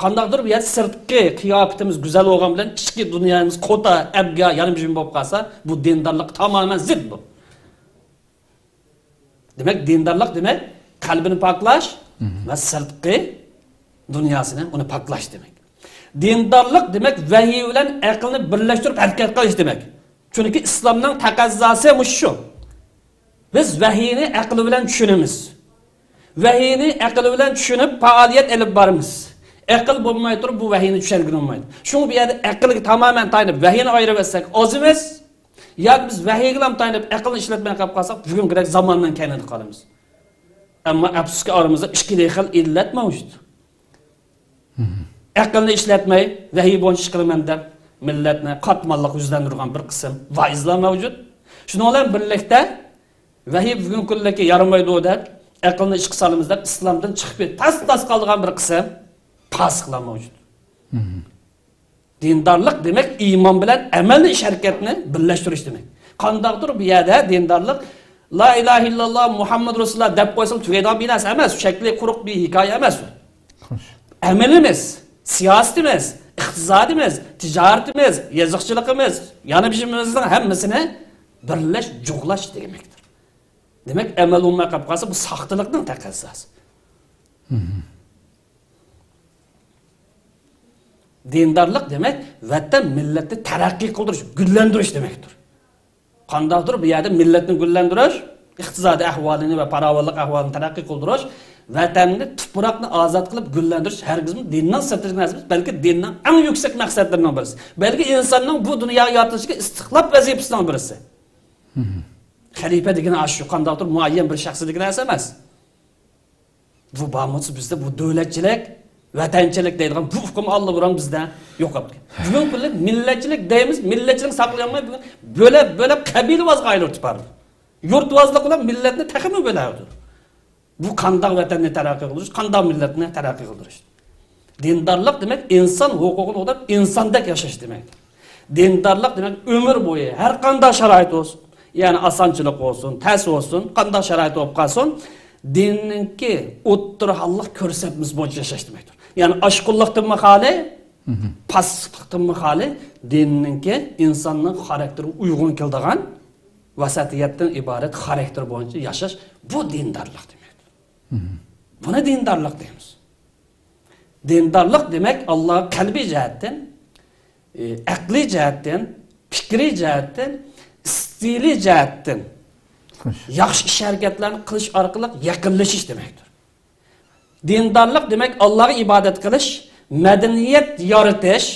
قانداقتۇر بىر يەردە سىرتقى قىياپىتىمىز گۈزەل بولغان بىلەن ئىچكى دۇنيامىز قوتا، ئەبگە، يانمىشىم بولۇپ قالسا، بۇ دىندارلىققا تامامەن زىت بۇ. دېمەك، دىندارلىق دېمەك، قەلبىنى پاكلاش ۋە سىرتقى دۇنياسىنى، ئۇنى پاكلاش دېمەك. دىندارلىق دېمەك، ۋەھىي بىلەن ئەقىلنى بىرلەشتۈرۈپ ھەرىكەت قىلىش دېمەك. چۈنكى ئىسلامنىڭ تەقەززاسى مۇشۇ شۇ. بىز ۋەھىينى ئەقىل بىلەن چۈشىنىمىز. ۋەھىينى ئەقىل بىلەن چۈشىنىپ پائالىيەت ئېلىپ بارىمىز. ئەقىل بولماي تۇرۇپ بۇ ۋەھىينى چۈشەنگىلى بولمايدۇ. شۇڭا بۇ يەردە ئەقىلگە تامامەن تايىنىپ ۋەھىينى ئايرىۋەتسەك ئاز ئەمەس. ياكى بىز ۋەھىيگىلا تايىنىپ ئەقىلنى ئىشلەتمەي قېلىپ قالساق، بۈگۈنكىدەك زاماننىڭ كەينىدە قالىمىز. ئەمما ئەپسۇسكى ئارىمىزدا ئىككىلا خىل ئىللەت مەۋجۇت. ئەقىلنى ئىشلەتمەي، ۋەھىي بويىچە ئىش قىلىمەن دەپ، مىللەتنى قاتماللىققا يۈزلەندۈرگەن بىر قىسىم ۋائىزلار مەۋجۇت. شۇنىڭ بىلەن بىرلىكتە، ۋەھىي بۈگۈنكى كۈنلۈككە يارىمايدۇ دەپ، ئەقىلنى ئىشقا سالىمىز دەپ، ئىسلامدىن چىقىپ تاس-تاس قالىدىغان بىر قىسىم پاسىقلار مەۋجۇت. دىندارلىق دېمەك، ئىمان بىلەن ئەمەلنى، ئىش ھەرىكەتنى بىرلەشتۈرۈش دېمەك. قانداقتۇر بۇ يەردە دىندارلىق، لا ئىلاھە ئىللاللا مۇھەممەد رەسۇلۇللا دەپ قويسىلا تۈگەيدىغان بىر نەرسە ئەمەس، شەكلى قۇرۇق بىر ھېكايە ئەمەس ئۇ. خوش. ئەمىلىمىز، سىياسىتىمىز، ئىقتىسادىمىز، تىجارىتىمىز، يېزىقچىلىقىمىز، يەنە بىر شېمىزنىڭ ھەممىسىنى بىرلەش، جۇغلاش دېمەكتۇر. دېمەك، ئەمەل بولماي قېلىپ قالسا، بۇ ساختىلىقنىڭ تەقەززاسى. دىندارلىق دېمەك، ۋەتەن، مىللەتنى تەرەققىي قىلدۇرۇش، گۈللەندۈرۈش دېمەكتۇر. قانداقتۇر بۇ يەردە مىللەتنى گۈللەندۈرۈش، ئىقتىسادىي ئەھۋالىنى ۋە پاراۋانلىق ئەھۋالىنى تەرەققىي قىلدۇرۇش، ۋەتەننى، تۇپراقنى ئازاد قىلىپ گۈللەندۈرۈش ھەرگىزمۇ دىننىڭ سىرتىدىكى نەرسە ئەمەس، بەلكى دىننىڭ ئەڭ يۈكسەك مەقسەتلىرىنىڭ بىرسى. بەلكى ئىنساننىڭ بۇ دۇنياغا يارىتىلىشىدىكى ئىستىقلال ۋەزىپىسىنىڭ بىرسى. خەلىپە دېگىنى ئاشۇ، قانداقتۇر مۇئەييەن بىر شەخسىدىكى نەرسە ئەمەس. بۇ بارمىسا بىزدە بۇ دۆلەتچىلىك، ۋەتەنچىلىك دەيدىغان بۇ ئۇقۇم ئاللىبۇرۇن بىزدە يوقاپ كەتكەن. بۈگۈنكى كۈندە مىللەتچىلىك دەيمىز، مىللەتچىلىكنى ساقلىيالماي بۈگۈن بۆلەپ، بۆلەپ قەبىلىۋازغا ئايلىنىپ بارىدۇ. يۇرتۋازلىق بىلەن مىللەتنى تېخىمۇ بۆلەۋاتىدۇ. بۇ قانداق ۋەتەننى تەرەققىي قىلدۇرۇش، قانداق مىللەتنى تەرەققىي قىلدۇرۇش؟ دىندارلىق دېمەك، ئىنسان ھوقۇقىنى قوغداپ، ئىنساندەك ياشاش دېمەكتۇر. دىندارلىق دېمەك، ئۆمۈر بويى ھەر قانداق شارائىت بولسۇن، يەنى ئاسانچىلىق بولسۇن، تەس بولسۇن، قانداق شارائىت بولۇپ قالسۇن، دىننىڭكى ئوتتۇرا ھاللىق كۆرسەتمىسى بويىچە ياشاش دېمەكتۇر. يەنى ئاشقۇنلۇقتىنمۇ خالىي، پاسىقلىقتىنمۇ خالىي، دىننىڭكى ئىنساننىڭ خاراكتېرىگە ئۇيغۇن كېلىدىغان ۋەسەتىيەتتىن ئىبارەت خاراكتېر بويىچە ياشاش، بۇ دىندارلىق دېمەكتۇر. بۇنى دىندارلىق دەيمىز. دىندارلىق دېمەك، ئاللا قەلبىي جەھەتتىن، ئەقلىي جەھەتتىن، پىكرىي جەھەتتىن، ئىستىلىي جەھەتتىن ياخشى ئىش ھەرىكەتلەرنى قىلىش ئارقىلىق يېقىنلىشىش دېمەكتۇر. دىندارلىق دېمەك، ئاللاغا ئىبادەت قىلىش، مەدەنىيەت يارىتىش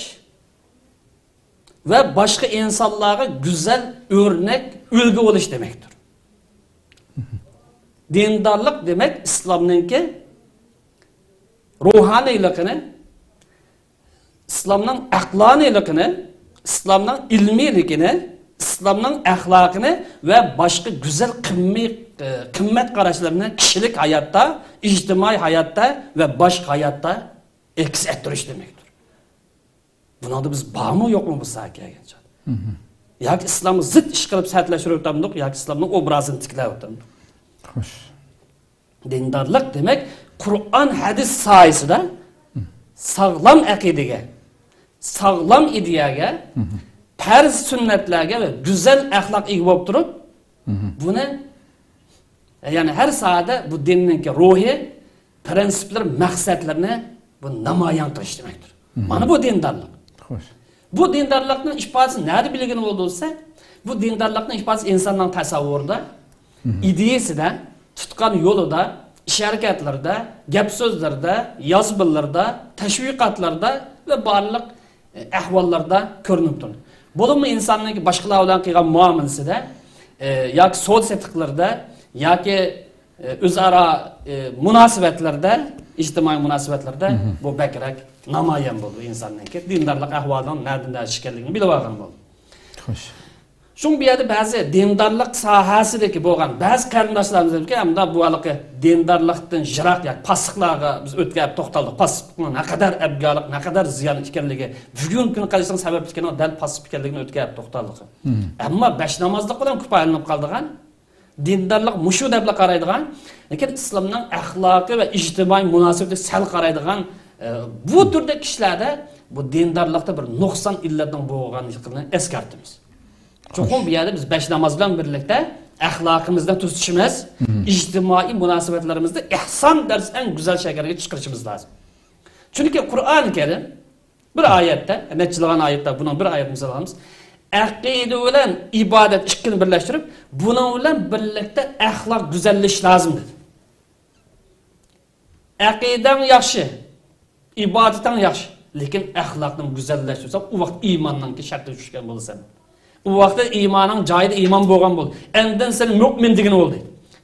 ۋە باشقا ئىنسانلارغا گۈزەل ئۆرنەك، ئۈلگە بولۇش دېمەكتۇر. دىندارلىق دېمەك، ئىسلامنىڭكى روھانىيلىقىنى، ئىسلامنىڭ ئەقلانىيلىقىنى، ئىسلامنىڭ ئىلمىيلىكىنى، ئىسلامنىڭ ئەخلاقىنى ۋە باشقا گۈزەل قىممەت، قىممەت قاراشلىرىنى كىشىلىك ھاياتتا، ئىجتىمائىي ھاياتتا ۋە باشقا ھاياتتا ئەكس ئەتتۈرۈش دېمەكتۇر. بۇنىڭدا بىز بارمۇ يوقمۇ بۇ ساھەگە كەلگەن چاغدا؟ ياكى ئىسلامغا زىت ئىش قىلىپ سەتلەشتۈرۈۋاتامدۇق، ياكى ئىسلامنىڭ ئوبرازىنى تىكلەۋاتامدۇق؟ خوش. دىندارلىق دېمەك، قۇرئان، ھەدىس سايىسىدا ساغلام ئەقىدىگە، ساغلام ئىدىيەگە، پەرز سۈننەتلەرگە ۋە گۈزەل ئەخلاق ئىگە بولۇپ تۇرۇپ، بۇنى، يەنى ھەر ساھەدە بۇ دىننىڭكى روھى، پىرىنسىپلىرى، مەقسەتلىرىنى بۇ نامايان قىلىش دېمەكتۇر. مانا بۇ دىندارلىق. خوش. بۇ دىندارلىقنىڭ ئىپادىسىنى نەدە بىلگىلى بولىدۇ دېسە، بۇ دىندارلىقنىڭ ئىپادىسى ئىنساننىڭ تەسەۋۋۇرىدا، ئىدىيىسىدە، تۇتقان يولىدا، ئىش ھەرىكەتلىرىدە، گەپ سۆزلىرىدە، يازمىلىرىدا، تەشۋىقاتلىرىدا ۋە بارلىق، ئە، ئەھۋاللاردا كۆرۈنۈپ تۇرىدۇ. بولۇپمۇ ئىنساننىڭ باشقىلار بىلەن قىلغان مۇئامىلىسىدە، ئە، ياكى سودا سېتىقلىرىدا، ياكى، ئە، ئۆزئارا، ئە، مۇناسىۋەتلەردە، ئىجتىمائىي مۇناسىۋەتلەردە بۇ بەكرەك نامايان بولىدۇ ئىنساننىڭكى دىندارلىق ئەھۋالىنىڭ نەدىن نەچچە ئىكەنلىكىنى بىلىۋالغان بولىدۇ. خوش. شۇڭا بۇ يەردە بەزى دىندارلىق ساھەسىدىكى بولغان بەزى قېرىنداشلارمىز دېدىكى، ئەمدى بۇ ھېلىقى دىندارلىقتىن يىراق ياكى پاسسىقلارغا بىز ئۆتكەپ توختالدۇق. پاسسىقلىقنىڭ نەقەدەر ئەبگالىق، نەقەدەر زىيان ئىكەنلىكى، بۈگۈنكى كۈنى قېلىشنىڭ سەۋەبى ئىكەنلىكى دەل پاسسىق ئىكەنلىكىنى ئۆتكەپ توختالدۇق. ئەمما بەش نامازلىق بىلەن كۇپايىلىنىپ قالىدىغان، دىندارلىق مۇشۇ دەپلا قارايدىغان، لېكىن ئىسلامنىڭ ئەخلاقى ۋە ئىجتىمائىي مۇناسىۋىتىگە سەل قارايدىغان، ئە، بۇ تۈردە كىشىلەردە بۇ دىندارلىقتا بىر نۇقسان ئىللەتنىڭ بولغانلىقىنى ئەسكەرتىمىز. چوقۇم بۇ يەردە بىز بەش ناماز بىلەن بىرلىكتە ئەخلاقىمىزنى تۈزىتىشىمىز، ئىجتىمائىي مۇناسىۋەتلىرىمىزنى ئەھسان دەرىجىسى ئەڭ گۈزەل شەكىلگە چىقىرىشىمىز لازىم. چۈنكى قۇرئانى كەرىم بىر ئايەتتە، نەچچىلىغان ئايەتتە، بۇنىڭ بىر ئايەت مىسال ئالىمىز. ئەقىدە بىلەن ئىبادەت ئىككىنى بىرلەشتۈرۈپ، بۇنىڭ بىلەن بىرلىكتە ئەخلاق گۈزەللىشىش لازىم دېدى. ئەقىدەڭ ياخشى، ئىبادىتىڭ ياخشى، لېكىن ئەخلاقنى گۈزەللەشتۈرسەڭ، ئۇ ۋاقىت ئىماننىڭكى شەرتىگە چۈشكەن بولىسەن. ئۇ ۋاقىتتا ئىمانىڭ جايىدا ئىمان بولغان بولدى. ئاندىن سەن مۆمىن دېگىنى بولدى.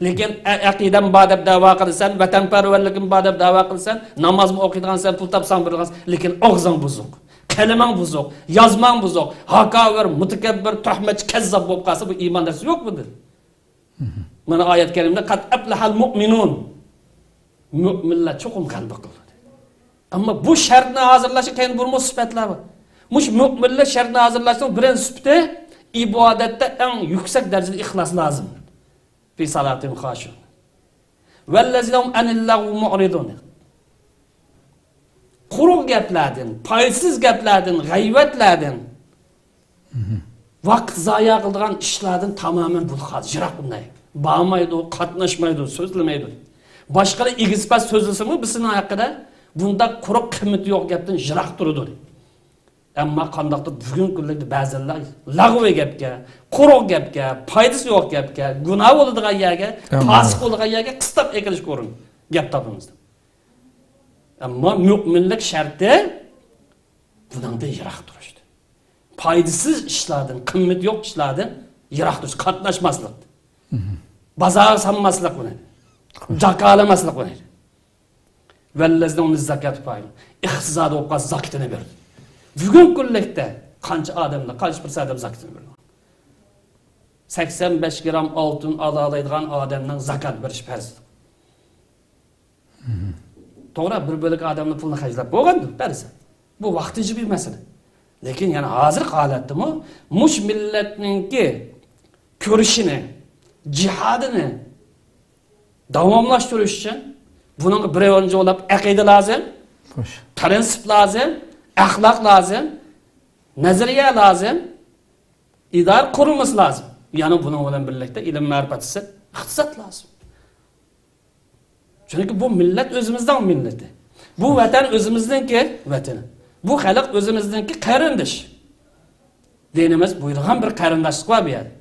لېكىن ئە-، ئەقىدەم بار دەپ دەۋا قىلىسەن، ۋەتەنپەرۋەرلىكىم بار دەپ دەۋا قىلىسەن، نامازمۇ ئوقۇيدىغانسەن، پۇل تاپساڭ بېرىدىغانسەن، لېكىن ئاغزىڭ بۇزۇق، قەلىمىڭ بۇزۇق، يازماڭ بۇزۇق، ھاكاۋۇر، مۇتەكەببىر، تۆھمەتچى، كەززاپ بولۇپ قالسا، بۇ ئىمان دەرسى يوق بۇنىڭ. مانا ئايەت كەرىمدە «قەد ئەفلەھەل مۇئمىنۇن»، مۆمىنلەر چوقۇم غەلىبە قىلىدۇ. ئەمما بۇ شەرتنى ھازىرلاشقا كەينى بۇرۇنمۇ سۈپەتلەر بار. مۇشۇ مۆمىنلەر شەرتنى ھازىرلاشنىڭ بىرىنچى سۈپىتى ئىبادەتتە ئەڭ يۈكسەك دەرىجىدە ئىخلاس لازىم. فى صلاتهم خاشعون. والذين هم عن اللغو معرضون. قۇرۇق گەپلەردىن، پايدىسىز گەپلەردىن، غەيۋەتلەردىن، ۋاقىت زايە قىلىدىغان ئىشلاردىن تامامەن بۇ خاس، يىراق بۇنداق. بارمايدۇ، قاتناشمايدۇ، سۆزلىمەيدۇ. باشقىلار ئېگىز-پەس سۆزلىسىمۇ، بىز سېنىڭ ھەققىدە بۇنداق قۇرۇق، قىممىتى يوق گەپتىن يىراق تۇرىدۇ. ئەمما قانداقتۇر بۈگۈنكى كۈنلەردە بەزىلەر لەغۋىي گەپكە، قۇرۇق گەپكە، پايدىسى يوق گەپكە، گۇناھ بولىدىغان يەرگە، پاسىق بولىدىغان يەرگە قىستاپ ئېقىلىشقا ئۇرۇنىدۇ. گەپ تاپىمىز. ئەمما مۆمىنلىك شەرتى بۇنىڭدىن يىراق تۇرۇشتۇ. پايدىسىز ئىشلاردىن، قىممىتى يوق ئىشلاردىن يىراق تۇرۇش، قاتناشماسلىق. بازارغا سالماسلىق بۇنى. جاكارلىماسلىق بۇنى. والذين هم للزكاة فاعلون. ئىقتىسادى بولۇپ قالسا زاكىتىنى بېرىدۇ. بۈگۈنكى كۈنلۈكتە قانچە ئادەملەر، قانچە پىرسەنت ئادەم زاكىتىنى بېرىدۇ؟ سەكسەن بەش گرام ئالتۇن ئالالايدىغان ئادەمنىڭ زاكات بېرىشى پەرز. توغرا، بىر بۆلەك ئادەمنىڭ پۇلىنى خەجلەپ بولغاندۇ، بەرسە. بۇ ۋاقتىنچە بىر مەسىلە. لېكىن يەنە ھازىرقى ھالەتتىمۇ مۇشۇ مىللەتنىڭكى كۈرىشىنى، جىھادىنى داۋاملاشتۇرۇش ئۈچۈن بۇنىڭغا بىرىنچى بولۇپ ئەقىدە لازىم، خوش. پىرىنسىپ لازىم، ئەخلاق لازىم، نەزەرىيە لازىم، ئىدارە قۇرۇلمىسى لازىم. يەنە بۇنىڭ بىلەن بىرلىكتە ئىلىم مەرىپەت، ئىقتىساد لازىم. چۈنكى بۇ مىللەت ئۆزىمىزنىڭ مىللىتى. بۇ ۋەتەن ئۆزىمىزنىڭكى ۋەتىنى. بۇ خەلق ئۆزىمىزنىڭكى قېرىندىشى. دىنىمىز بۇيرۇغان بىر قېرىنداشلىق بار بۇ يەردە.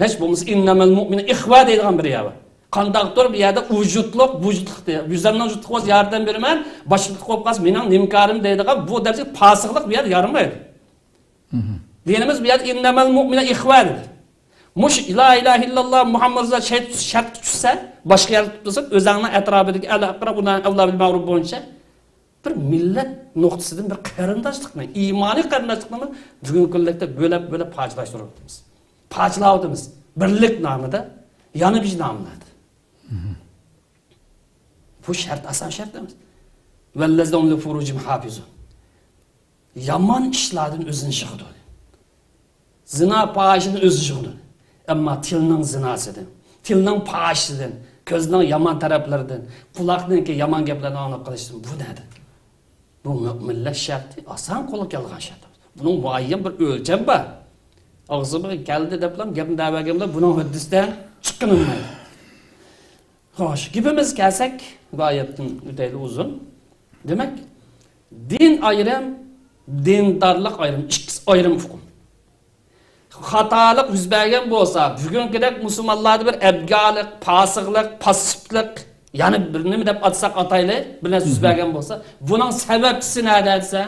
ھېچ بولمىسا «ئىننەمەل مۇئمىنۇنە ئىخۋە» دەيدىغان بىر يەر بار. قانداقتۇر بۇ يەردە ۋۇجۇدلۇق، ۋۇجۇدلۇق دەيدۇ. يۈزلەرنىڭ ۋۇجۇدلۇقىغا ياردەم بېرىمەن، باشلىقلىق بولۇپ قالسا مېنىڭ نېمە كارىم دەيدىغان بۇ دەرىجىدە پاسىقلىق بۇ يەردە يارىمايدۇ. دىنىمىز بۇ يەردە «ئىننەمەل مۇئمىنۇنە ئىخۋە» دېدى. مۇشۇ لا ئىلاھە ئىللاللا مۇھەممەد رەسۇلۇللا شەرت، شەرتكە چۈشسە، باشقا يەردە تۇتمىسا، ئۆزۈڭنىڭ ئەتراپىدىكى ئەل ئەقرەبۇنە ئەۋلا بىل مەرۇف بويىچە بىر مىللەت نۇقتىسىدىن بىر قېرىنداشلىقنى، ئىمانىي قېرىنداشلىقنىمۇ بۈگۈنكى كۈنلۈكتە بۆلەپ، بۆلەپ پارچىلاشتۇرۇۋاتىمىز. پارچىلاۋاتىمىز. بىرلىك نامىدا، يەنە بىر ناملاردا. بۇ شەرت، ئاسان شەرت ئەمەس. والذين هم لفروجهم حافظون. يامان ئىشلاردىن ئۆزىنى يىغىدۇ. زىنا، پاھىشىدىن ئۆزىنى يىغىدۇ. ئەمما تىلنىڭ زىناسىدىن، تىلنىڭ پاھىشىسىدىن، كۆزنىڭ يامان تەرەپلىرىدىن، قۇلاقنىڭكى يامان گەپلەرنى ئاڭلاپ قېلىشتىن بۇ نەدە؟ بۇ مۆمىنلەر شەرتى ئاسان قولغا كەلگەن شەرت. بۇنىڭ مۇئەييەن بىر ئۆلچەم بار. ئاغزىمغا كەلدى دەپلا گەپنى دەۋەرگەندە بۇنىڭ ھۆددىسىدىن چىققىنىم. خوش، گېپىمىزگە كەلسەك، بۇ ئايەتتىن ئۆتەيلى ئۇزۇن. دېمەك، دىن ئايرىم، دىندارلىق ئايرىم، ئىككىسى ئايرىم ئۇقۇم. خاتالىق يۈز بەرگەن بولسا، بۈگۈنكىدەك مۇسۇلمانلاردا بىر ئەبگالىق، پاسىقلىق، پاسسىپلىق، يەنە بىر نېمە دەپ ئاتىساق ئاتايلى، بىر نەرسە يۈز بەرگەن بولسا، بۇنىڭ سەۋەبچىسى نەدە دېسە،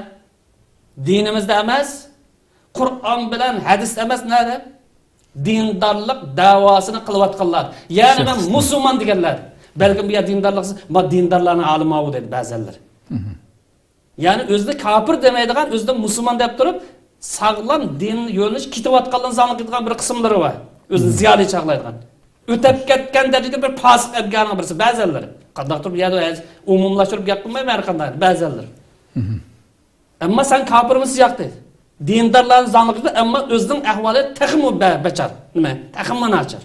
دىنىمىزدا ئەمەس، قۇرئان بىلەن ھەدىستە ئەمەس، نەدە؟ دىندارلىق دەۋاسىنى قىلىۋاتقانلار. يەنى مەن مۇسۇلمان دېگەنلەر. بەلكىم بۇ يەر دىندارلىق، ما دىندارلارنىڭ ئالىمى ئاۋۇ دەيدۇ بەزەنلەر. يەنى ئۆزىنى كاپىر دېمەيدىغان، ئۆزىنى مۇسۇلمان دەپ تۇرۇپ، ساغلام دىن يۆنىلىش كېتىۋاتقانلىرىنى زاڭلىق قىلىدىغان بىر قىسىملىرى بار. ئۆزىنى زىيالىي چاغلايدىغان. ئۆتۈپ كەتكەن دەرىجىدە بىر پاسىق ئەبگانىڭ بىرسى بەزەنلىرى. قانداقتۇر بۇ يەردە ھەز-، ئومۇملاشتۇرۇپ گەپ قىلمايمەن ھەر قانداق، بەزەنلىرى. ئەمما سەن كاپىرمۇ سىياق دەيدۇ. دىندارلارنى زاڭلىق قىلىدۇ، ئەمما ئۆزىنىڭ ئەھۋالى تېخىمۇ بە-، بەچار. نېمە؟ تېخىمۇ ناچار.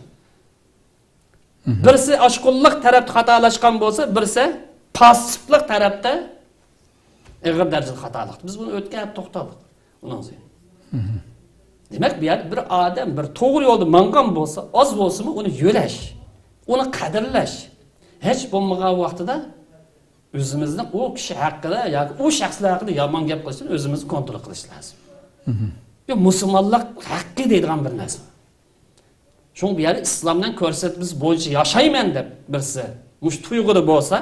بىرسى ئاشقۇنلۇق تەرەپتە خاتالاشقان بولسا، بىرسى پاسسىپلىق تەرەپتە ئېغىر دەرىجىدە خاتالىق. بىز بۇنى ئۆتكەن ھەپتە توختالدۇق. ئۇنىڭ ئۈستىگە. دېمەك، بۇ يەردە بىر ئادەم بىر توغرا يولدا ماڭغان بولسا، ئاز بولسىمۇ ئۇنى يۆلەش، ئۇنى قەدىرلەش. ھېچ بولمىغان ۋاقتىدا ئۆزىمىزنى ئۇ كىشى ھەققىدە ياكى ئۇ شەخسلەر ھەققىدە يامان گەپ قىلىشتىن ئۆزىمىزنى كونترول قىلىش لازىم. بۇ مۇسۇلمانلىق ھەققى دەيدىغان بىر نەرسە. شۇڭا بۇ يەردە ئىسلامنىڭ كۆرسەتمىسى بويىچە ياشايمەن دەپ بىرسى مۇشۇ تۇيغۇدا بولسا،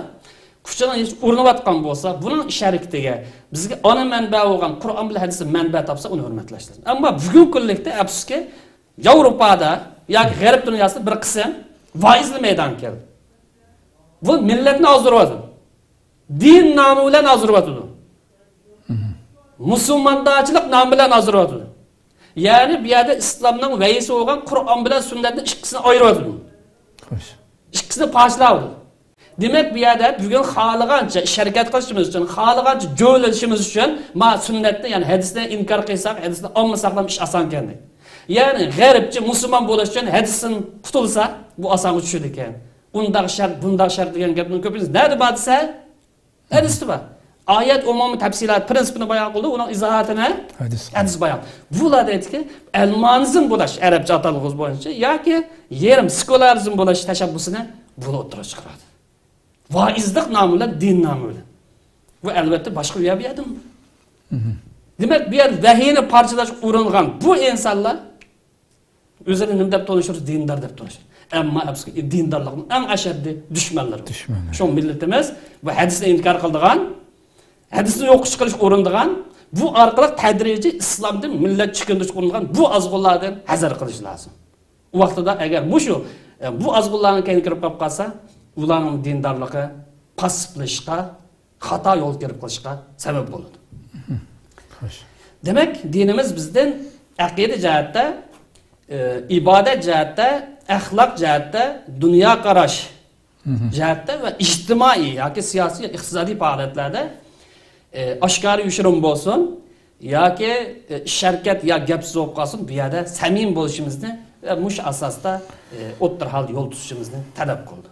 كۈچىنى ھېچ ئۇرۇنۇۋاتقان بولسا، بۇنىڭ ئىش ھەرىكىتىگە بىزگە ئانا مەنبە بولغان قۇرئان بىلەن ھەدىستىن مەنبە تاپسا، ئۇنى ھۆرمەتلەش لازىم. ئەمما بۈگۈنكى كۈنلۈكتە، ئەپسۇسكى، ياۋروپادا ياكى غەرب دۇنياسىدا بىر قىسىم ۋائىزلار مەيدانغا كەلدى. بۇ مىللەتنى ئازدۇرۇۋاتىدۇ. دىن نامى بىلەن ئازدۇرۇۋاتىدۇ. مۇسۇلماندارچىلىق نامى بىلەن ئازدۇرۇۋاتىدۇ. يەنى بۇ يەردە ئىسلامنىڭ ۋەھىيسى بولغان قۇرئان بىلەن سۈننەتنى ئىككىسىنى ئايرىۋاتىدۇ. خوش. ئىككىسىنى پارچىلاۋاتىدۇ. دېمەك، بۇ يەردە بۈگۈن خالىغانچە ئىش ھەرىكەت قىلىشىمىز ئۈچۈن، خالىغانچە جۆيلىشىمىز ئۈچۈن، ما سۈننەتنى، يەنى ھەدىسنى ئىنكار قىلساق، ھەدىسنى ئالمىساقلا ئىش ئاسانكەن دەيدۇ. يەنى غەربچە مۇسۇلمان بولۇش ئۈچۈن ھەدىستىن قۇتۇلسا، بۇ ئاسانغا چۈشىدىكەن. ئۇنداق شەرت، بۇنداق شەرت دېگەن گەپنىڭ كۆپىنچىسى نەدە بار دېسە، ھەدىستە بار. ئايەت ئومۇمىي تەپسىلات پىرىنسىپىنى بايان قىلدى، ئۇنىڭ ئىزاھاتىنى ھەدىس. ھەدىس بايان. بۇلار دەيدىكى، ئەلمانىزم بولاش، ئەرەبچە ئاتالغۇسى بويىچە، ياكى يېرىم سېكۇلارىزم بولاش تەشەببۇسىنى بۇلار ئوتتۇرىغا چىقىرىۋاتىدۇ. ۋائىزلىق نامى بىلەن، دىن نامى بىلەن. بۇ، ئەلۋەتتە، باشقا بۇ يەر، بۇ يەردىن. دېمەك، بۇ يەر ۋەھىينى پارچىلاشقا ئۇرۇنغان بۇ ئىنسانلار ئۆزىنى نېمە دەپ تونۇشتۇرىدۇ؟ دىندار دەپ تونۇشتۇرىدۇ. ئەمما ئەپسۇسكى، دىندارلىقنىڭ ئەڭ ئەشەددىي دۈشمەنلىرى. دۈشمەنلىرى. شۇڭا مىللىتىمىز بۇ ھەدىسنى ئىنكار قىلىدىغان، ھەدىسنى يوققا چىقىرىشقا ئۇرۇنىدىغان، بۇ ئارقىلىق تەدرىجىي ئىسلامدىن مىللەت چېكىندۈرۈشكە ئۇرۇنغان بۇ ئازغۇنلاردىن ھەزەر قىلىش لازىم. ئۇ ۋاقتىدا ئەگەر مۇشۇ، ئە، بۇ ئازغۇنلارنىڭ كەينىگە كىرىپ قاپ قالسا، ئۇلارنىڭ دىندارلىقى پاسسىپلىشىشقا، خاتا يولغا كىرىپ قېلىشقا سەۋەب بولىدۇ. خوش. دېمەك، دىنىمىز بىزدىن ئەقىدە جەھەتتە، ئى، ئىبادەت جەھەتتە، ئەخلاق جەھەتتە، دۇنيا قاراش جەھەتتە ۋە ئىجتىمائىي ياكى سىياسىي، ئىقتىسادىي پائالىيەتلەردە، ئى، ئاشكارا يوشۇرۇن بولسۇن ياكى، ئى، ئىش ھەرىكەت يا گەپسىز بولۇپ قالسۇن، بۇ يەردە سەمىمىي بولۇشىمىزنى ۋە مۇشۇ ئاساستا، ئى، ئوتتۇرا ھالدا يول تۇتۇشىمىزنى تەلەپ قىلىدۇ.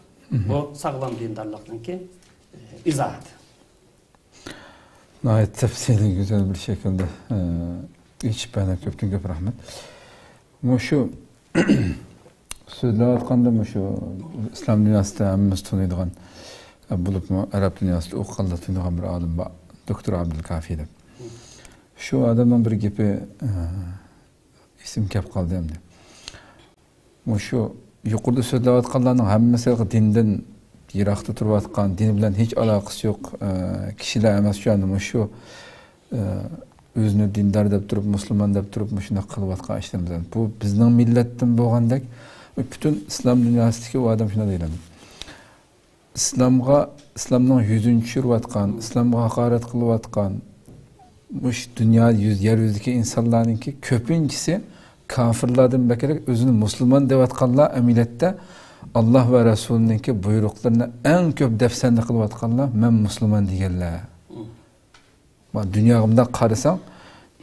بۇ ساغلام دىندارلىقنىڭكى، ئى، ئىزاھاتى. ناھايىتى تەپسىلىي، گۈزەل بىر شەكىلدە، ئە، ئېچىپ بەردىڭ. كۆپتىن كۆپ رەھمەت. مۇشۇ سۆزلەۋاتقاندا مۇشۇ ئىسلام دۇنياسىدا ھەممىمىز تونۇيدىغان، ئە، بولۇپمۇ ئەرەب دۇنياسىدا ئۇ قاندا تونۇيدىغان بىر ئالىم بار، دوكتور ئابدۇلكافى دەپ. شۇ ئادەمنىڭ بىر گېپى، ئە، ئېسىمگە كەپ قالدى ئەمدى. مۇشۇ يۇقىرىدا سۆزلەۋاتقانلارنىڭ ھەممىسى دىندىن يىراقتا تۇرۇۋاتقان، دىن بىلەن ھېچ ئالاقىسى يوق، ئە، كىشىلەر ئەمەس. شۇ يەردە مۇشۇ، ئە، ئۆزىنى دىندار دەپ تۇرۇپ، مۇسۇلمان دەپ تۇرۇپ، مۇشۇنداق قىلىۋاتقان ئىشلىرىمىز. بۇ بىزنىڭ مىللەتتىن بولغاندەك، پۈتۈن ئىسلام دۇنياسىدىكى ئۇ ئادەم شۇنداق دېيىلەمدۇ. ئىسلامغا، ئىسلامنىڭ يۈزىنى چۈشۈرۈۋاتقان، ئىسلامغا ھاقارەت قىلىۋاتقان، مۇشۇ دۇنيا يۈز، يەر يۈزىدىكى ئىنسانلارنىڭكى كۆپىنچىسى كاپىرلاردىن بەكرەك ئۆزىنى مۇسۇلمان دەۋاتقانلار ئەمەلىيەتتە ئاللا ۋە رەسۇلىنىڭكى بۇيرۇقلىرىنى ئەڭ كۆپ دەپسەندە قىلىۋاتقانلار مەن مۇسۇلمان دېگەنلەر. ما دۇنياغا مۇنداق قارىساڭ،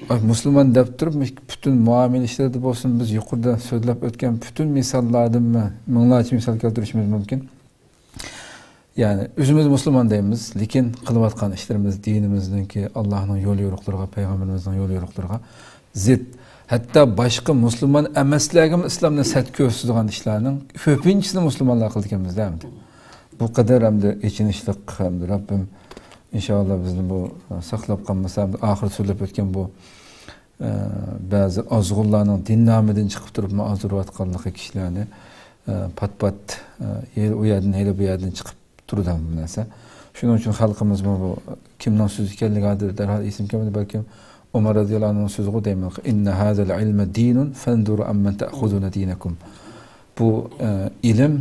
ئاي، مۇسۇلمان دەپ تۇرۇپ، پۈتۈن مۇئامىلە ئىشلىرىدا بولسۇن، بىز يۇقىرىدا سۆزلەپ ئۆتكەن پۈتۈن مىساللاردىن مىڭلارچە مىسال كەلتۈرۈشىمىز مۇمكىن. يەنى ئۆزىمىز مۇسۇلمان دەيمىز، لېكىن قىلىۋاتقان ئىشلىرىمىز دىنىمىزنىڭكى، ئاللانىڭ يول يورۇقلىرىغا، پەيغەمبىرىمىزنىڭ يول يورۇقلىرىغا زىت. ھەتتا باشقا مۇسۇلمان ئەمەسلەرگىمۇ ئىسلامنى سەت كۆرسىتىدىغان ئىشلارنىڭ كۆپىنچىسىنى مۇسۇلمانلار قىلىدىكەنمىز-دە ئەمدى. بۇ قەدەر ئەمدى ئېچىنىشلىق ئەمدى. رەببىم ئىنشائاللا بىزنى بۇ ساقلاپ قالمىسا، ئەمدى ئاخىرىدا سۆزلەپ ئۆتكەن بۇ ئە، بەزى ئازغۇنلارنىڭ دىن نامىدىن چىقىپ تۇرۇپ مۇئازىرىۋاتقانلىقى كىشىلەرنى، ئە، پات-پات، ئە، ھېلى ئۇ يەردىن، ھېلى بۇ يەردىن چىقىپ تۇرىدۇ بۇ نەرسە. شۇنىڭ ئۈچۈن خەلقىمىزمۇ بۇ كىمنىڭ سۆزى ئىكەنلىكى ھازىر دەرھال ئېسىمگە كەلمىدى، بەلكىم ئومار رەزىياللاھۇ ئەنھۇنىڭ سۆزىغۇ دەيمەن، «إن هذا العلم دين فانظروا عمن تأخذون دينكم.» بۇ، ئە، ئىلىم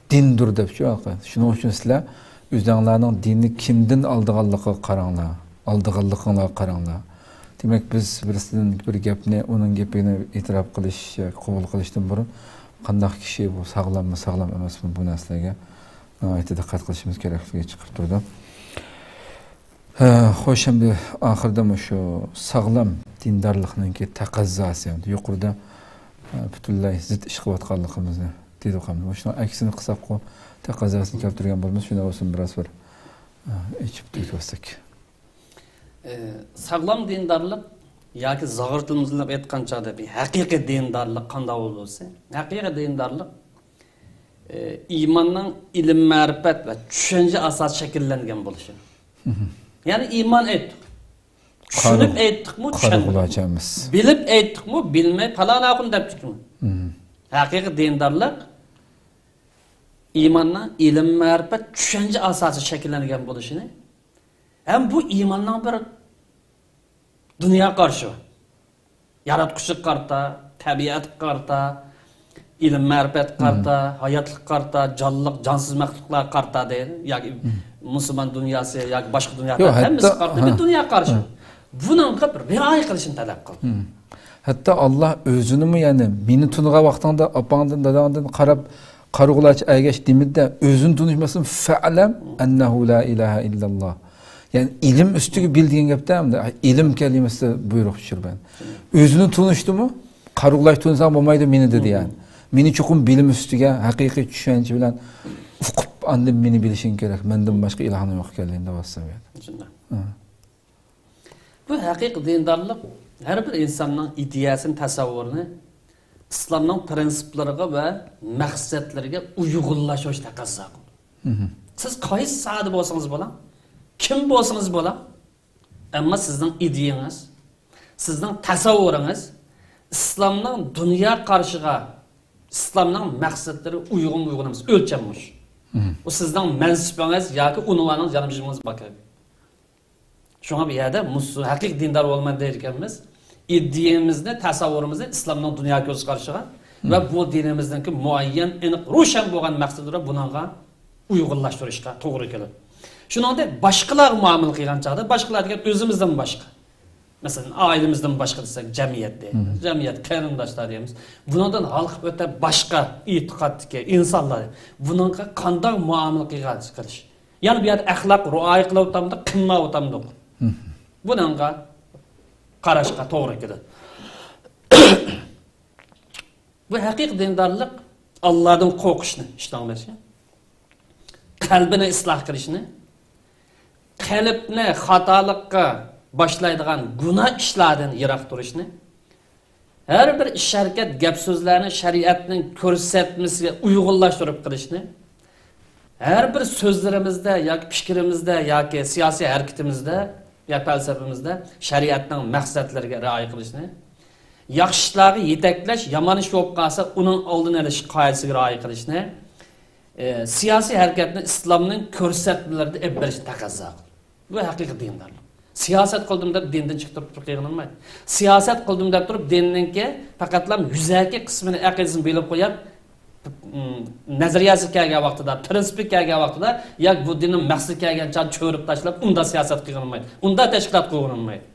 دىندۇر دەپچۇ. شۇنىڭ ئۈچۈن سىلەر ئۆزۈڭلارنىڭ دىننى كىمدىن ئالىدىغانلىقىغا قاراڭلار، ئالىدىغانلىقىڭلارغا قاراڭلار. دېمەك، بىز بىرسىدىن بىر گەپنى، ئۇنىڭ گېپىنى ئېتىراپ قىلىش ياكى قوبۇل قىلىشتىن بۇرۇن، قانداق كىشى بۇ، ساغلاممۇ، ساغلام ئەمەسمۇ، بۇ نەرسىلەرگە ناھايىتى دىققەت قىلىشىمىز كېرەكلىكى چىقىپ تۇرىدۇ. ھە، خوش، ئەمدى ئاخىرىدا مۇشۇ ساغلام دىندارلىقنىڭكى تەقەززاسى، يۇقىرىدا، ھە، پۈتۈنلەي زىت ئىش قىلىۋاتقانلىقىمىزنى دېدۇق. ئەمدى مۇشۇنىڭ ئەكسىنى قىلساققۇ، تەقەززاسىنى كەلتۈرگەن بولىمىز، شۇنداق بولسۇن، بىراز بىر، ھە، ئېچىپ تۈگىتىۋەتسەك. ئى، ساغلام دىندارلىق ياكى زاغرا تىلىمىز بىلەن ئېيتقان چاغدا بىر ھەقىقىي دىندارلىق قانداق بولسا، ھەقىقىي دىندارلىق، ئى، ئىماننىڭ ئىلىم-مەرىپەت ۋە چۈشەنچە ئاساسىدا شەكىللەنگەن بولۇشى. يەنى ئىمان ئېيتتۇق. چۈشىنىپ ئېيتتۇقمۇ، چۈشەنمىدۇق. بىلىپ ئېيتتۇقمۇ، بىلمەي پالان ئاخۇن دەپتۇقمۇ. ھەقىقىي دىندارلىق ئىماننىڭ ئىلىم-مەرىپەت چۈشەنچە ئاساسىدا شەكىللەنگەن بولۇشىنى ھەم بۇ ئىماننىڭ بىر دۇنيا قارىشى بار. ياراتقۇچىغا قارىتا، تەبىئەتكە قارىتا، ئىلىم-مەرىپەتكە قارىتا، ھاياتلىققا قارىتا، جانلىق، جانسىز مەخلۇقلارغا قارىتا دەيدۇ. ياكى مۇسۇلمان دۇنياسى، ياكى باشقا دۇنيا، ياق، ھەممىسىگە قارىتا بىر دۇنيا قارىشى بار. بۇنىڭغا بىر رىئايە قىلىشنى تەلەپ قىلدى. ھەتتا ئاللا ئۆزىنىمۇ، يەنى مېنى تونۇغان ۋاقتىڭدا ئاپاڭدىن، داداڭدىن قاراپ، قارىغۇلارچە ئەگەش دېمىدى-دە، ئۆزىنى تونۇشماستىن، فەئلەم ئەننەھۇ لا ئىلاھە ئىللاللا. يەنى ئىلىم ئۈستىگە بىل دېگەن گەپتە، ئەمدى ئىلىم كەلىمىسىدە بۇيرۇق چۈشۈرگەن. ئۆزىنى تونۇشتىمۇ، قارىغۇلارچە تونۇساڭ بولمايدۇ مېنى دېدى، يەنى. مېنى چوقۇم بىلىم ئۈستىگە، ھەقىقىي چۈشەنچە بىلەن ئۇقۇپ، ئاندىن مېنى بىلىشىڭ كېرەك. مەندىن باشقا ئىلاھىڭ يوق ئىكەنلىكىنى دەۋاتسام. بۇ ھەقىقىي دىندارلىق ھەر بىر ئىنساننىڭ ئىدىيەسىنى، تەسەۋۋۇرىنى ئىسلامنىڭ پىرىنسىپلىرىغا ۋە مەقسەتلىرىگە ئۇيغۇنلاشتۇرۇش تەقەززا قىلىدۇ. سىز قايسى ساھەدە بولسىڭىز بولۇڭ، كىم بولسىڭىز بولۇڭ، ئەمما سىزنىڭ ئىدىيەڭىز، سىزنىڭ تەسەۋۋۇرىڭىز ئىسلامنىڭ دۇنيا قارىشىغا، ئىسلامنىڭ مەقسەتلىرىگە ئۇيغۇنمۇ، ئۇيغۇن ئەمەس، ئۆلچەم مۇشۇ. بۇ سىزنىڭ مەنسىپىڭىز ياكى ئۇنۋانىڭىز، يانفونىڭىز بار. شۇڭا بۇ يەردە مۇسۇ-، ھەقىقىي دىندار بولىمەن دەيدىكەنمىز، ئىدىيەمىزنى، تەسەۋۋۇرىمىزنى ئىسلامنىڭ دۇنيا كۆز قارىشىغا ۋە بۇ دىنىمىزنىڭكى مۇئەييەن، ئېنىق، روشەن بولغان مەقسىتى بىلەن بۇنىڭغا ئۇيغۇنلاشتۇرۇشقا توغرا كېلىدۇ. شۇنىڭدەك باشقىلارغا مۇئامىلە قىلغان چاغدا، باشقىلار دېگەن ئۆزىمىزدىن باشقا. مەسىلەن، ئائىلىمىزدىن باشقا دېسەك، جەمئىيەت دەيمىز. جەمئىيەت، قېرىنداشلار دەيمىز. بۇنىڭدىن ھالقىپ ئۆتە باشقا ئېتىقادتىكى ئىنسانلار بۇنىڭغا قانداق مۇئامىلە قىلغان قىلىش؟ يەنى بۇ يەردە ئەخلاق رىئايە قىلىۋاتامدۇق، قىلمايۋاتامدۇق؟ بۇنىڭغا قاراشقا توغرا كېلىدۇ. بۇ ھەقىقىي دىندارلىق ئاللادىن قورقۇشنى، ئىشتىڭلىشى، قەلبىنى ئىسلاھ قىلىشنى، قەلبنى خاتالىققا باشلايدىغان گۇناھ ئىشلاردىن يىراق تۇرۇشنى، ھەر بىر ئىش-ھەرىكەت، گەپ-سۆزلەرنى شەرىئەتنىڭ كۆرسەتمىسىگە ئۇيغۇنلاشتۇرۇپ قىلىشنى، ھەر بىر سۆزلىرىمىزدە ياكى پىكرىمىزدە ياكى سىياسىي ھەرىكىتىمىزدە يا پەلسەپىمىزدە شەرىئەتنىڭ مەقسەتلىرىگە رىئايە قىلىشنى، ياخشى ئىشلارغا يېتەكلەش، يامان ئىش بولۇپ قالسا، ئۇنىڭ ئالدىنى ئېلىش قائىدىسىگە رىئايە قىلىشنى، ئى، سىياسىي ھەرىكەتنى ئىسلامنىڭ كۆرسەتمىلىرىدە ئېلىپ بېرىشنى تەقەززا قىلىدۇ. بۇ ھەقىقىي دىندارلىق. سىياسەت قىلدىم دەپ دىندىن چىقىپ تۇرۇپ قىلغىلى بولمايدۇ. سىياسەت قىلدىم دەپ تۇرۇپ دىننىڭكى پەقەتلا يۈزەكى قىسمىنى، ئەقىدىسىنى بىلىپ قويۇپ، م، نەزەرىيەسى كەلگەن ۋاقتىدا، پىرىنسىپى كەلگەن ۋاقتىدا، ياكى بۇ دىننىڭ مەقسىتى كەلگەن چاغ چۆرۈپ تاشلاپ، ئۇنداق سىياسەت قىلغىلى بولمايدۇ. ئۇنداق تەشكىلات قىلغىلى بولمايدۇ.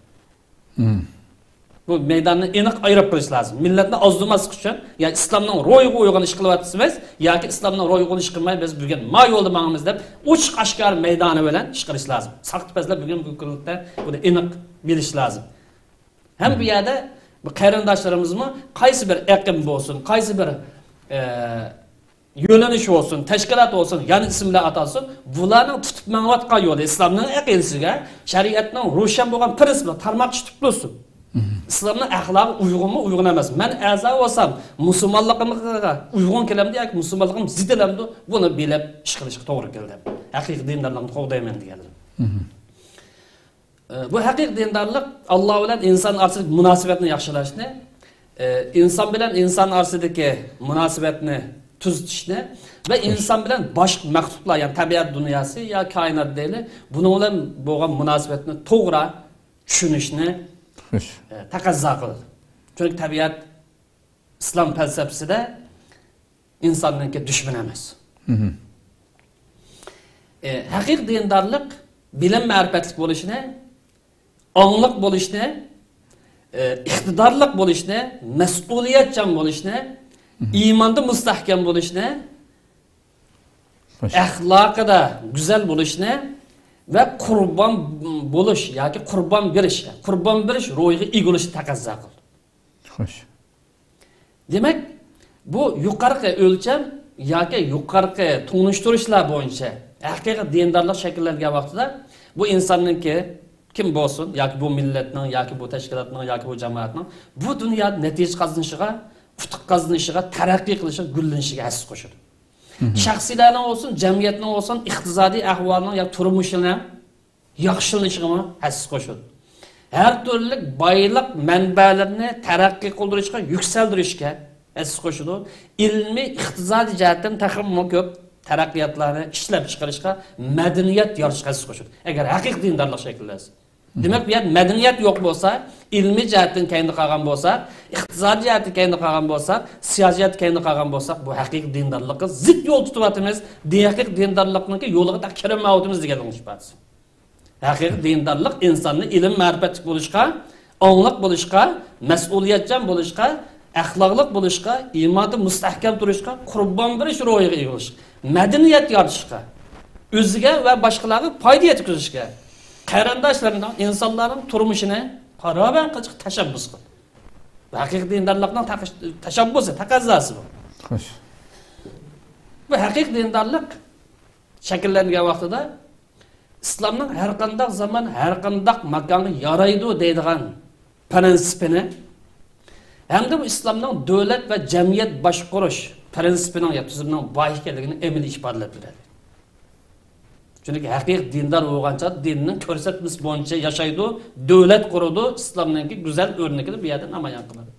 بۇ مەيداننى ئېنىق ئايرىپ قويۇش لازىم. مىللەتنى ئازدۇرماسلىق ئۈچۈن، يا ئىسلامنىڭ روھىغا ئۇيغۇن ئىش قىلىۋاتىسىز ياكى ئىسلامنىڭ روھىغا ئۇيغۇن ئىش قىلماي، بىز بۈگۈن ما يولدا ماڭىمىز دەپ ئوچۇق ئاشكارا مەيدانى بىلەن ئىش قىلىش لازىم. ساختىپەزلەر بۈگۈن، بۈگۈنكى كۈنلۈكتە بۇنى ئېنىق بىلىش لازىم. ھەم بۇ يەردە بۇ قېرىنداشلىرىمىزمۇ قايسى بىر ئېقىم بولسۇن، قايسى بىر، ئە، يۆنىلىش بولسۇن، تەشكىلات بولسۇن، يەنە ئىسىم بىلەن ئاتالسۇن، بۇلارنىڭ تۇتۇپ مېڭىۋاتقان يولى ئىسلامنىڭ ئەقىدىسىگە، شەرىئەتنىڭ روشەن بولغان پىرىنسىپلىرىغا تارماق تۇتۇپ تۇرسۇن. ئىسلامنىڭ ئەخلاقىغا ئۇيغۇنمۇ، ئۇيغۇن ئەمەس. مەن ئەزا بولسام، مۇسۇلمانلىقىمغا ئۇيغۇن كېلەمدۇ ياكى مۇسۇلمانلىقىم زىت كېلەمدۇ، بۇنى بىلىپ ئىش قىلىشقا توغرا كېلىدۇ. ھەقىقىي دىندارلىقنى قوغدايمەن دېگەنلىرىم. ئى، بۇ ھەقىقىي دىندارلىق ئاللا بىلەن ئىنسان ئارىسىدىكى مۇناسىۋەتنى ياخشىلاشنى، ئى، ئىنسان بىلەن ئىنسان ئارىسىدىكى مۇناسىۋەتنى تۈزىتىشنى ۋە ئىنسان بىلەن باشقا مەخلۇقلار، يەنى تەبىئەت دۇنياسى يا كائىنات دەيلى، بۇنىڭ بىلەن بولغان مۇناسىۋەتنى توغرا چۈشىنىشنى، ئى، تەقەززا قىلىدۇ. چۈنكى تەبىئەت ئىسلام پەلسەپىسىدە ئىنساننىڭكى دۈشمىنى ئەمەس. ئى، ھەقىقىي دىندارلىق بىلىم مەرىپەتلىك بولۇشنى، ئاڭلىق بولۇشنى، ئىقتىدارلىق بولۇشنى، مەسئۇلىيەتچان بولۇشنى، ئىماندا مۇستەھكەم بولۇشنى، ئەخلاقىدا گۈزەل بولۇشنى ۋە قۇربان بولۇش ياكى قۇربان بېرىش، قۇربان بېرىش روھىغا ئىگە بولۇشنى تەقەززا قىلىدۇ. خوش. دېمەك، بۇ يۇقىرىقى ئۆلچەم ياكى يۇقىرىقى تونۇشتۇرۇشلار بويىچە ھەقىقىي دىندارلىق شەكىللەنگەن ۋاقتىدا بۇ ئىنساننىڭكى، كىم بولسۇن، ياكى بۇ مىللەتنىڭ، ياكى بۇ تەشكىلاتنىڭ، ياكى بۇ جامائەتنىڭ بۇ دۇنيادا نەتىجە قازىنىشىغا، ئۇتۇق قازىنىشىغا، تەرەققىي قىلىشىغا، گۈللىنىشىگە ھەسسە قوشىدۇ. شەخسلەرنىڭ بولسۇن، جەمئىيەتنىڭ بولسۇن، ئىقتىسادىي ئەھۋالىنىڭ ياكى تۇرمۇشىنىڭ ياخشىلىنىشىغىمۇ ھەسسە قوشىدۇ. ھەر تۈرلۈك بايلىق مەنبەلىرىنى تەرەققىي قىلدۇرۇشقا، يۈكسەلدۈرۈشكە ھەسسە قوشىدۇ. ئىلمىي، ئىقتىسادىي جەھەتتىن تېخىمۇ كۆپ تەرەققىياتلارنى ئىشلەپ چىقىرىشقا، مەدەنىيەت يارىتىشقا ھەسسە قوشىدۇ. ئەگەر ھەقىقىي دىندارلىق شەكىللەنسە. دېمەك، بۇ يەردە مەدەنىيەت يوق بولسا، ئىلمىي جەھەتتىن كەينىدە قالغان بولسا، ئىقتىسادىي جەھەتتىن كەينىدە قالغان بولسا، سىياسىي جەھەتتىن كەينىدە قالغان بولساق، بۇ ھەقىقىي دىندارلىققا زىت يول تۇتۇۋاتىمىز، ھەقىقىي دىندارلىقنىڭكى يولىغا تېخى كىرمەيۋاتىمىز دېگەننىڭ ئىپادىسى. ھەقىقىي دىندارلىق ئىنساننى ئىلىم مەرىپەتلىك بولۇشقا، ئاڭلىق بولۇشقا، مەسئۇلىيەتچان بولۇشقا، ئەخلاقلىق بولۇشقا، ئىماندا مۇستەھكەم تۇرۇشقا، قۇربان بېرىش روھىغا ئىگە بولۇشقا، مەدەنىيەت يارىتىشقا، ئۆزىگە ۋە باشقىلارغا پايدا يەتكۈزۈشكە، قېرىنداشلىرىنىڭ، ئىنسانلارنىڭ تۇرمۇشىنى پاراۋان قىلىشقا تەشەببۇس قىلىدۇ. بۇ ھەقىقىي دىندارلىقنىڭ تەقىش-، تەشەببۇسى، تەقەززاسى بۇ. خوش. بۇ ھەقىقىي دىندارلىق شەكىللەنگەن ۋاقتىدا ئىسلامنىڭ ھەر قانداق زامان، ھەر قانداق ماكانغا يارايدۇ دەيدىغان پىرىنسىپىنى ھەمدە بۇ ئىسلامنىڭ دۆلەت ۋە جەمئىيەت باشقۇرۇش پىرىنسىپىنىڭ يا تۈزۈمىنىڭ بار ئىكەنلىكىنى ئەمەلىي ئىپادىلەپ بېرەلەيدۇ. چۈنكى ھەقىقىي دىندار بولغان چاغدا دىننىڭ كۆرسەتمىسى بويىچە ياشايدۇ، دۆلەت قۇرىدۇ، ئىسلامنىڭكى گۈزەل ئۆرنىكىنى بۇ يەردە نامايان قىلىدۇ.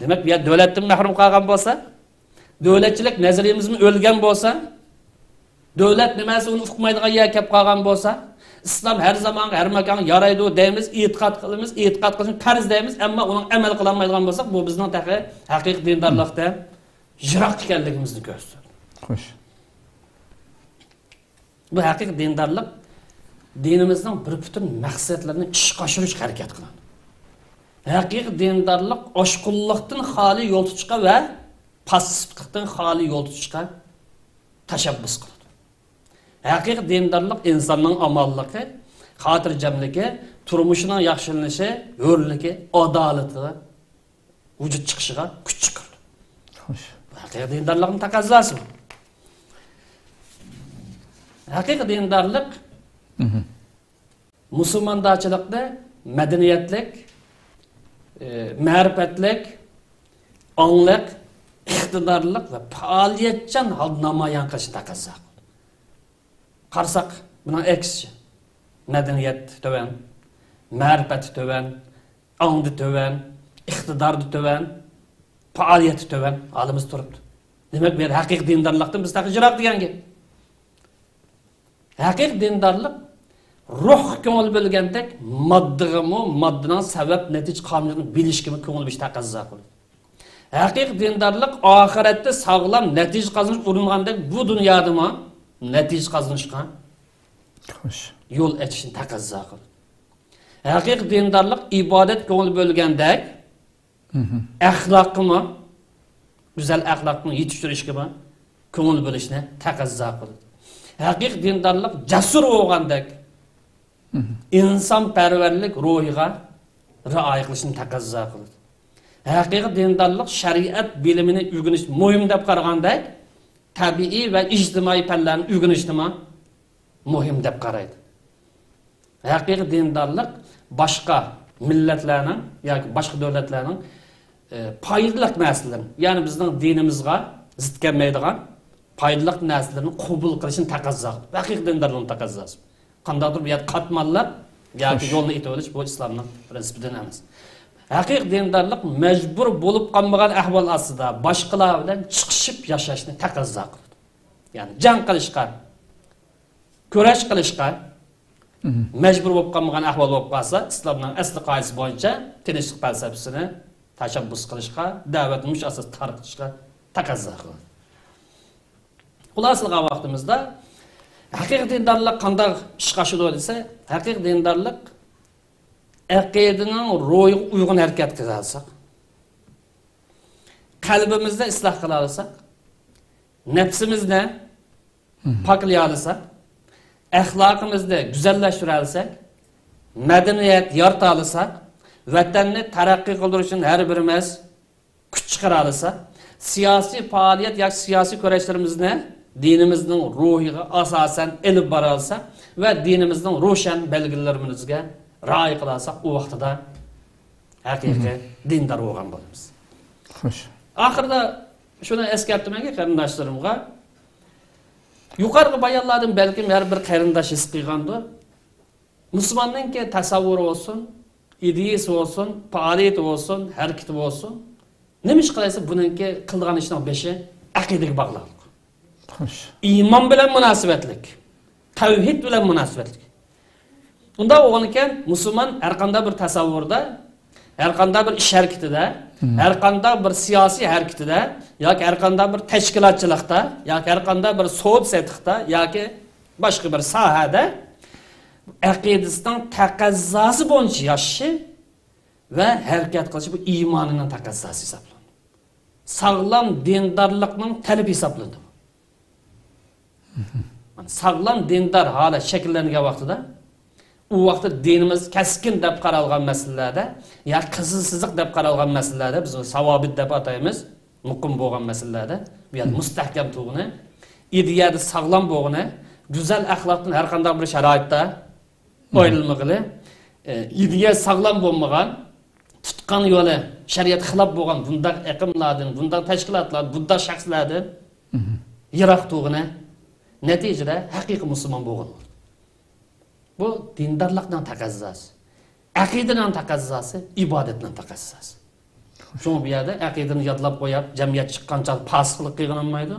دېمەك، بۇ يەردە دۆلەتتىن مەھرۇم قالغان بولسا، دۆلەتچىلىك نەزەرىيىمىزمۇ ئۆلگەن بولسا، دۆلەت نېمە ئۇنى ئۇقمايدىغان يەرگە كەپ قالغان بولسا، ئىسلام ھەر زامانغا، ھەر ماكانغا يارايدۇ دەيمىز، ئېتىقاد قىلىمىز، ئېتىقاد قىلىشنى پەرز دەيمىز، ئەمما ئۇنىڭ ئەمەل قىلالمايدىغان بولساق، بۇ بىزنىڭ تېخى ھەقىقىي دىندارلىقتىن يىراق ئىكەنلىكىمىزنى كۆرسىتىدۇ. خوش. بۇ ھەقىقىي دىندارلىق دىنىمىزنىڭ بىر پۈتۈن مەقسەتلىرىنى ئىشقا ئاشۇرۇشقا ھەرىكەت قىلىدۇ. ھەقىقىي دىندارلىق ئاشقۇنلۇقتىن خالىي يول تۇتۇشقا ۋە پاسسىپلىقتىن خالىي يول تۇتۇشقا تەشەببۇس قىلىدۇ. ھەقىقىي دىندارلىق ئىنساننىڭ ئامانلىقى، خاتىرجەملىكى، تۇرمۇشىنىڭ ياخشىلىنىشى، ھۆرلۈكى، ئادالىتى ۋۇجۇد چىقىشىغا كۈچ چىقىرىدۇ. خوش. بۇ ھەقىقىي دىندارلىقنىڭ تەقەززاسى بۇ. ھەقىقىي دىندارلىق مۇسۇلماندارچىلىقنى مەدەنىيەتلىك، ئى، مەرىپەتلىك، ئاڭلىق، ئىقتىدارلىق ۋە پائالىيەتچان ھالدا نامايان قىلىشنى تەقەززا قىلىدۇ. قارىساق، بۇنىڭ ئەكسىچە، مەدەنىيەت تۆۋەن، مەرىپەت تۆۋەن، ئاڭدا تۆۋەن، ئىقتىداردا تۆۋەن، پائالىيەتتە تۆۋەن ھالىمىز تۇرۇپتۇ. دېمەك، بۇ يەردە ھەقىقىي دىندارلىقتىن بىز تېخى يىراق دېگەن گەپ. ھەقىقىي دىندارلىق روھقا كۆڭۈل بۆلگەندەك، ماددىغىمۇ، ماددىنىڭ سەۋەب نەتىجە قانۇنىنى بىلىشكىمۇ كۆڭۈل بۆلۈش تەقەززا قىلىدۇ. ھەقىقىي دىندارلىق ئاخىرەتتە ساغلام نەتىجە قازىنىش ئۇرۇنغاندەك، بۇ دۇنيادىمۇ نەتىجە قازىنىشقا خوش. يول ئېچىشنى تەقەززا قىلىدۇ. ھەقىقىي دىندارلىق ئىبادەت كۆڭۈل بۆلگەندەك، ئەخلاققىمۇ، گۈزەل ئەخلاقنى يېتىشتۈرۈشكىمۇ كۆڭۈل بۆلۈشنى تەقەززا قىلىدۇ. ھەقىقىي دىندارلىق جەسۇر بولغاندەك، ئىنسانپەرۋەرلىك روھىغا رىئايە قىلىشنى تەقەززا قىلىدۇ. ھەقىقىي دىندارلىق شەرىئەت بىلىمىنى ئۆگىنىش مۇھىم دەپ قارىغاندەك، تەبىئىي ۋە ئىجتىمائىي پەنلەرنى ئۆگىنىشنىمۇ مۇھىم دەپ قارايدۇ. ھەقىقىي دىندارلىق باشقا مىللەتلەرنىڭ ياكى باشقا دۆلەتلەرنىڭ، ئى، پايدىلىق نەرسىلىرىنى، يەنى بىزنىڭ دىنىمىزغا زىت كەلمەيدىغان پايدىلىق نەرسىلىرىنى قوبۇل قىلىشنى تەقەززا قىلىدۇ. ھەقىقىي دىندارلىقنىڭ تەقەززاسى. قانداقتۇر بۇ يەردە قاتماللاپ ياكى يولنى ئېتىۋېلىش بۇ ئىسلامنىڭ پىرىنسىپىدىن ئەمەس. ھەقىقىي دىندارلىق مەجبۇر بولۇپ قالمىغان ئەھۋال ئاستىدا باشقىلار بىلەن چىقىشىپ ياشاشنى تەقەززا قىلىدۇ. يەنى جەڭ قىلىشقا، كۈرەش قىلىشقا مەجبۇر بولۇپ قالمىغان ئەھۋال بولۇپ قالسا، ئىسلامنىڭ ئەسلى قائىدىسى بويىچە تىنچلىق پەلسەپىسىنى تەشەببۇس قىلىشقا، دەۋەتنى مۇشۇ ئاساستا تارقىتىشقا تەقەززا قىلىدۇ. خۇلاسىلىغان ۋاقتىمىزدا ھەقىقىي دىندارلىق قانداق ئىشقا ئاشىدۇ دېسە، ھەقىقىي دىندارلىق ئەقىدىنىڭ روھىغا ئۇيغۇن ھەرىكەت قىلالىساق، قەلبىمىزنى ئىسلاھ قىلالىساق، نەپسىمىزنى پاكلىيالىساق، ئەخلاقىمىزنى گۈزەللەشتۈرەلىسەك، مەدەنىيەت يارىتالىساق، ۋەتەننى تەرەققىي قىلدۇرۇش ئۈچۈن ھەر بىرىمىز كۈچ چىقىرالىساق، سىياسىي پائالىيەت ياكى سىياسىي كۈرەشلىرىمىزنى دىنىمىزنىڭ روھىغا ئاساسەن ئېلىپ بارالىساق ۋە دىنىمىزنىڭ روشەن بەلگىلىرىمىزگە رىئايە قىلالىساق، ئۇ ۋاقتىدا ھەقىقىي دىندار بولغان بولىمىز. خوش. ئاخىرىدا شۇنى ئەسكەرتىمەنكى، قېرىنداشلىرىمغا، يۇقىرىقى بايانلاردىن بەلكىم ھەر بىر قېرىنداش ھېس قىلغاندۇ. مۇسۇلماننىڭكى تەسەۋۋۇرى بولسۇن، ئىدىيىسى بولسۇن، پائالىيىتى بولسۇن، ھەرىكىتى بولسۇن، نېمە ئىش قىلسا، بۇنىڭكى قىلىدىغان ئىشىنىڭ بېشى ئەقىدىگە باغلىق. خوش. ئىمان بىلەن مۇناسىۋەتلىك، تەۋھىد بىلەن مۇناسىۋەتلىك. ئۇنداق بولغانىكەن، مۇسۇلمان ھەرقانداق بىر تەسەۋۋۇردا، ھەرقانداق بىر ئىش ھەرىكىتىدە، ھەرقانداق بىر سىياسىي ھەرىكىتىدە ياكى ھەرقانداق بىر تەشكىلاتچىلىقتا ياكى ھەرقانداق بىر سودا سېتىقتا ياكى باشقا بىر ساھەدە ئەقىدىسىنىڭ تەقەززاسى بويىچە ياشىشى ۋە ھەرىكەت قىلىشى بۇ ئىمانىنىڭ تەقەززاسى ھېسابلىنىدۇ. ساغلام دىندارلىقنىڭ تەلىپى ھېسابلىنىدۇ. ساغلام دىندار ھالەت شەكىللەنگەن ۋاقتىدا، ئۇ ۋاقىتتا دىنىمىز كەسكىن دەپ قارالغان مەسىلىلەردە، يا قىزىل سىزىق دەپ قارالغان مەسىلىلەردە، بىز ئۇنى ساۋابىت دەپ ئاتايمىز، مۇقىم بولغان مەسىلىلەردە، بۇ يەردە مۇستەھكەم تۇرغىنى، ئىدىيەدە ساغلام بولغىنى، گۈزەل ئەخلاقتىن ھەر قانداق بىر شارائىتتا ئايرىلمىغىلى، ئە، ئىدىيە ساغلام بولمىغان، تۇتقان يولى شەرىئەتكە خىلاپ بولغان بۇنداق ئېقىملاردىن، بۇنداق تەشكىلاتلاردىن، بۇنداق شەخسلەردىن يىراق تۇرغىنى، نەتىجىدە ھەقىقىي مۇسۇلمان بولغىنى. بۇ دىندارلىقنىڭ تەقەززاسى، ئەقىدىنىڭ تەقەززاسى، ئىبادەتنىڭ تەقەززاسى. شۇڭا بۇ يەردە ئەقىدىنى يادلاپ قويۇپ، جەمئىيەت چىققان چاغدا پاسىقلىق قىلغىنى بولمايدۇ.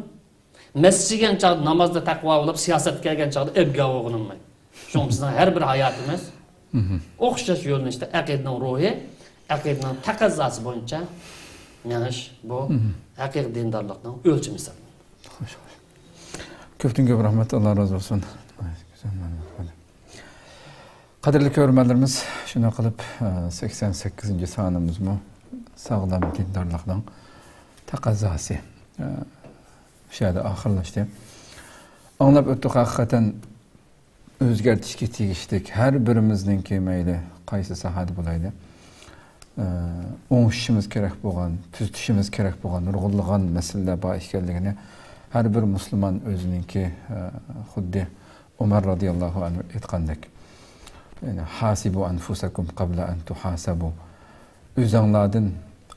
مەسچىتكە كەلگەن چاغدا نامازدا تەقۋا بولۇپ، سىياسەتكە كەلگەن چاغدا ئەبگە بولغىنى بولمايدۇ. شۇڭا بىزنىڭ ھەر بىر ھاياتىمىز ئوخشاش يۆنىلىشتە ئەقىدىنىڭ روھى، ئەقىدىنىڭ تەقەززاسى بويىچە مېڭىش، بۇ ھەقىقىي دىندارلىقنىڭ ئۆلچىمى ھېسابلىنىدۇ. خوش، خوش. كۆپتىن كۆپ رەھمەت، ئاللا رازى بولسۇن. قەدىرلىك كۆرۈرمەنلىرىمىز، شۇنداق قىلىپ، ئە، سەكسەن سەككىزىنچى سانىمىزمۇ ساغلام دىندارلىقنىڭ تەقەززاسى، ئە، شۇ يەردە ئاخىرلاشتى. ئاڭلاپ ئۆتتۇق، ھەقىقەتەن ئۆزگەرتىشكە تېگىشلىك ھەر بىرىمىزنىڭكى مەيلى قايسى ساھەدە بولايلى، ئە، ئوڭشىشىمىز كېرەك بولغان، تۈزىتىشىمىز كېرەك بولغان نۇرغۇنلىغان مەسىلىلەر بار ئىكەنلىكىنى ھەر بىر مۇسۇلمان ئۆزىنىڭكى، ئە، خۇددى ئۆمەر رازىياللاھۇ ئەنھۇ ئېيتقاندەك، يەنى، «حاسبوا أنفسكم قبل أن تحاسبوا.» ئۆزۈڭلاردىن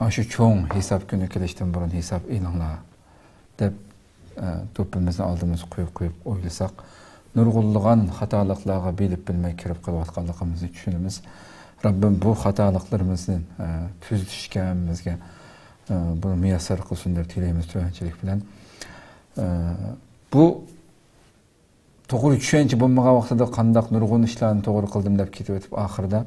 ئاشۇ چوڭ ھېساب كۈنى كېلىشتىن بۇرۇن ھېساب ئېلىڭلار، دەپ، ئە، دوپپىمىزنى ئالدىمىزغا قويۇپ، قويۇپ ئويلىساق، نۇرغۇنلىغان خاتالىقلارغا بىلىپ بىلمەي كىرىپ قېلىۋاتقانلىقىمىزنى چۈشىنىمىز. رەببىم بۇ خاتالىقلىرىمىزنى، ئە، تۈزىتىشكە ھەممىمىزگە، ئە، بۇنى مۇيەسسەر قىلسۇن دەپ تىلەيمىز تۆۋەنچىلىك بىلەن. ئە، بۇ توغرا چۈشەنچە بولمىغان ۋاقتىدا قانداق نۇرغۇن ئىشلارنى توغرا قىلدىم دەپ كېتىۋېتىپ، ئاخىرىدا،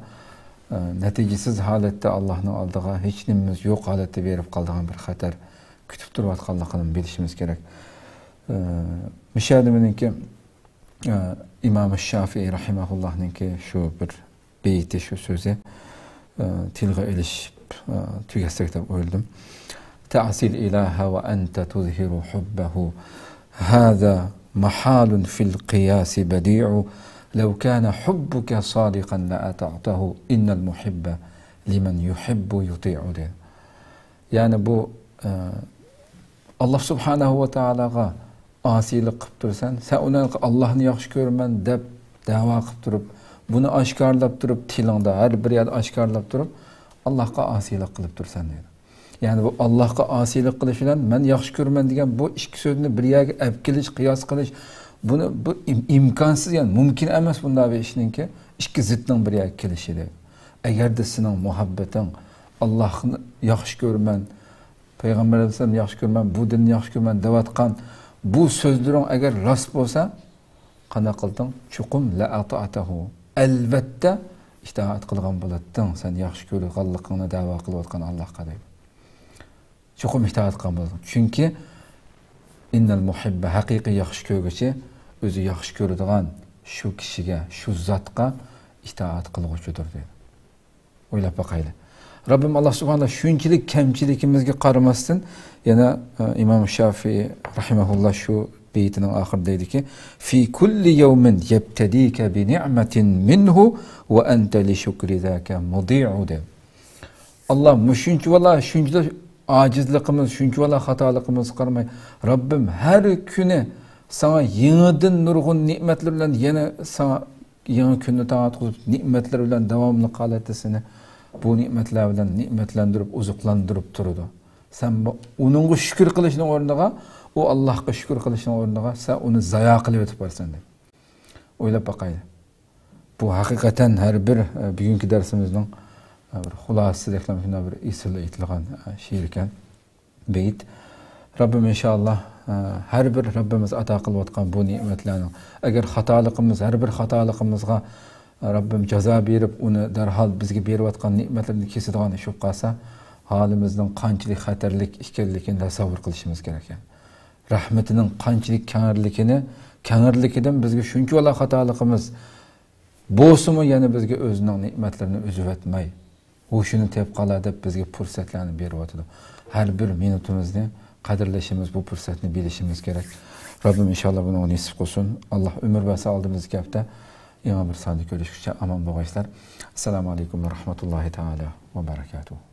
ئە، نەتىجىسىز ھالەتتە ئاللاھنىڭ ئالدىغا ھېچ نېمىمىز يوق ھالەتتە بېرىپ قالىدىغان بىر خەتەر كۈتۈپ تۇرۇۋاتقانلىقىنى بىلىشىمىز كېرەك. ئە، مۇشۇ يەردە مېنىڭكى، ئە، ئىمام شافىئىي رەھىمەھۇللاھنىڭكى شۇ بىر بېيىتى، شۇ سۆزى، ئە، تىلغا ئېلىشىپ، ئە، تۈگەتسەك دەپ ئويلىدىم. «تعصي الإله وأنت تظهر حبه، هذا محال في القياس بديع، لو كان حبك صادقا لأطعته، إن المحب لمن يحب يطيع» دېدى. يەنى بۇ، ئە، ئاللا سۇبھانەھۇ ۋە تائالاغا ئاسىيلىق قىلىپ تۇرىسەن، سەن ئۇنى ئاللاھنى ياخشى كۆرىمەن دەپ دەۋا قىلىپ تۇرۇپ، بۇنى ئاشكارىلاپ تۇرۇپ، تىلىڭدا ھەر بىر يەردە ئاشكارىلاپ تۇرۇپ، ئاللاھقا ئاسىيلىق قىلىپ تۇرىسەن دەيدۇ. يەنى بۇ ئاللاھقا ئاسىيلىق قىلىش بىلەن مەن ياخشى كۆرىمەن دېگەن بۇ ئىككى سۆزنى بىر يەرگە ئەپ كېلىش، قىياس قىلىش، بۇنى، بۇ ئىم-، ئىمكانسىز، يەنى مۇمكىن ئەمەس بۇنداق بىر ئىشنىڭكى ئىككى زىتنىڭ بىر يەرگە كېلىشى دەيدۇ. ئەگەردە سېنىڭ مۇھەببىتىڭ، ئاللاھنى ياخشى كۆرىمەن، پەيغەمبەر ئەلەيھىسسالامنى ياخشى كۆرىمەن، بۇ دىننى ياخشى كۆرىمەن دەۋاتقان بۇ سۆزلىرىڭ ئەگەر راست بولسا، قانداق قىلدىڭ؟ چوقۇم لەئەتەئتەھۇ. ئەلۋەتتە ئىتائەت قىلغان بولاتتىڭ، سەن ياخشى كۆرىدىغانلىقىڭنى دەۋا قىلىۋاتقان ئاللاھقا دەيدۇ. چوقۇم ئىتائەت قىلغان بولاتتىڭ. چۈنكى، ئىننەل مۇھىببە، ھەقىقىي ياخشى كۆرگۈچى ئۆزى ياخشى كۆرىدىغان شۇ كىشىگە، شۇ زاتقا ئىتائەت قىلغۇچىدۇر دەيدۇ. ئويلاپ باقايلى. رەببىم ئاللا سۇبھانەھۇ شۇنچىلىك كەمچىلىكىمىزگە قارىماستىن، يەنە، ئە، ئىمام شافىئى رەھىمەھۇللا شۇ بېيىتىنىڭ ئاخىرىدا دەيدىكى، في كل يوم يبتليك بنعمة منه وأنت لشكر ذاك مضيع، دەيدۇ. ئاللا مۇشۇنچىۋالا، شۇنچىلا ئاجىزلىقىمىز، شۇنچىۋالا خاتالىقىمىزغا قارىماي، رەببىم ھەر كۈنى ساڭا يېڭىدىن نۇرغۇن نېمەتلەر بىلەن يەنە ساڭا يېڭى كۈننى تاڭ ئاتقۇزۇپ، نېمەتلەر بىلەن داۋاملىق ھالەتتە سېنى بۇ نېمەتلەر بىلەن نېمەتلەندۈرۈپ، ئوزۇقلاندۇرۇپ تۇرىدۇ. سەن بۇ، ئۇنىڭغا شۈكۈر قىلىشنىڭ ئورنىغا، ئۇ ئاللاھقا شۈكۈر قىلىشنىڭ ئورنىغا سەن ئۇنى زايا قىلىۋېتىپ بارىسەن دەپ. ئويلاپ باقايلى. بۇ ھەقىقەتەن ھەر بىر، ئە، بۈگۈنكى دەرسىمىزنىڭ، ئە، بىر خۇلاسىسىدەكلا شۇنداق بىر ئېسىل ئېيتىلغان، ئە، شېئىركەن. بېيىت. رەببىم ئىنشائاللا، ئە، ھەر بىر رەببىمىز ئاتا قىلىۋاتقان بۇ نېمەتلەرنىڭ، ئەگەر خاتالىقىمىز، ھەر بىر خاتالىقىمىزغا، ئە، رەببىم جازا بېرىپ، ئۇنى دەرھال بىزگە بېرىۋاتقان نېمەتلىرىنى كېسىدىغان ئىش بولۇپ قالسا، ھالىمىزنىڭ قانچىلىك خەتەرلىك ئىكەنلىكىنى تەسەۋۋۇر قىلىشىمىز كېرەك. رەھمىتىنىڭ قانچىلىك كەڭرىلىكىنى، كەڭرىلىكىدىن بىزگە شۇنچىۋالا خاتالىقىمىز بولسىمۇ، يەنە بىزگە ئۆزىنىڭ نېمەتلىرىنى ئۈزۈۋەتمەي، ھوشىنى تېپىپ قالا دەپ بىزگە پۇرسەتلەرنى بېرىۋاتىدۇ. ھەر بىر مىنۇتىمىزنى قەدىرلىشىمىز، بۇ پۇرسەتنى بىلىشىمىز كېرەك. رەببىم ئىنشائاللا بۇنىڭغا نېسىپ قىلسۇن. ئاللا ئۆمۈر بەرسە، ئالدىمىزدىكى ھەپتە يېڭى بىر ساندا كۆرۈشكۈچە ئامان بولغايسىلەر. ئەسسالامۇ ئەلەيكۇم ۋە رەھمەتۇللاھى تائالا ۋە بەرەكاتۇھۇ.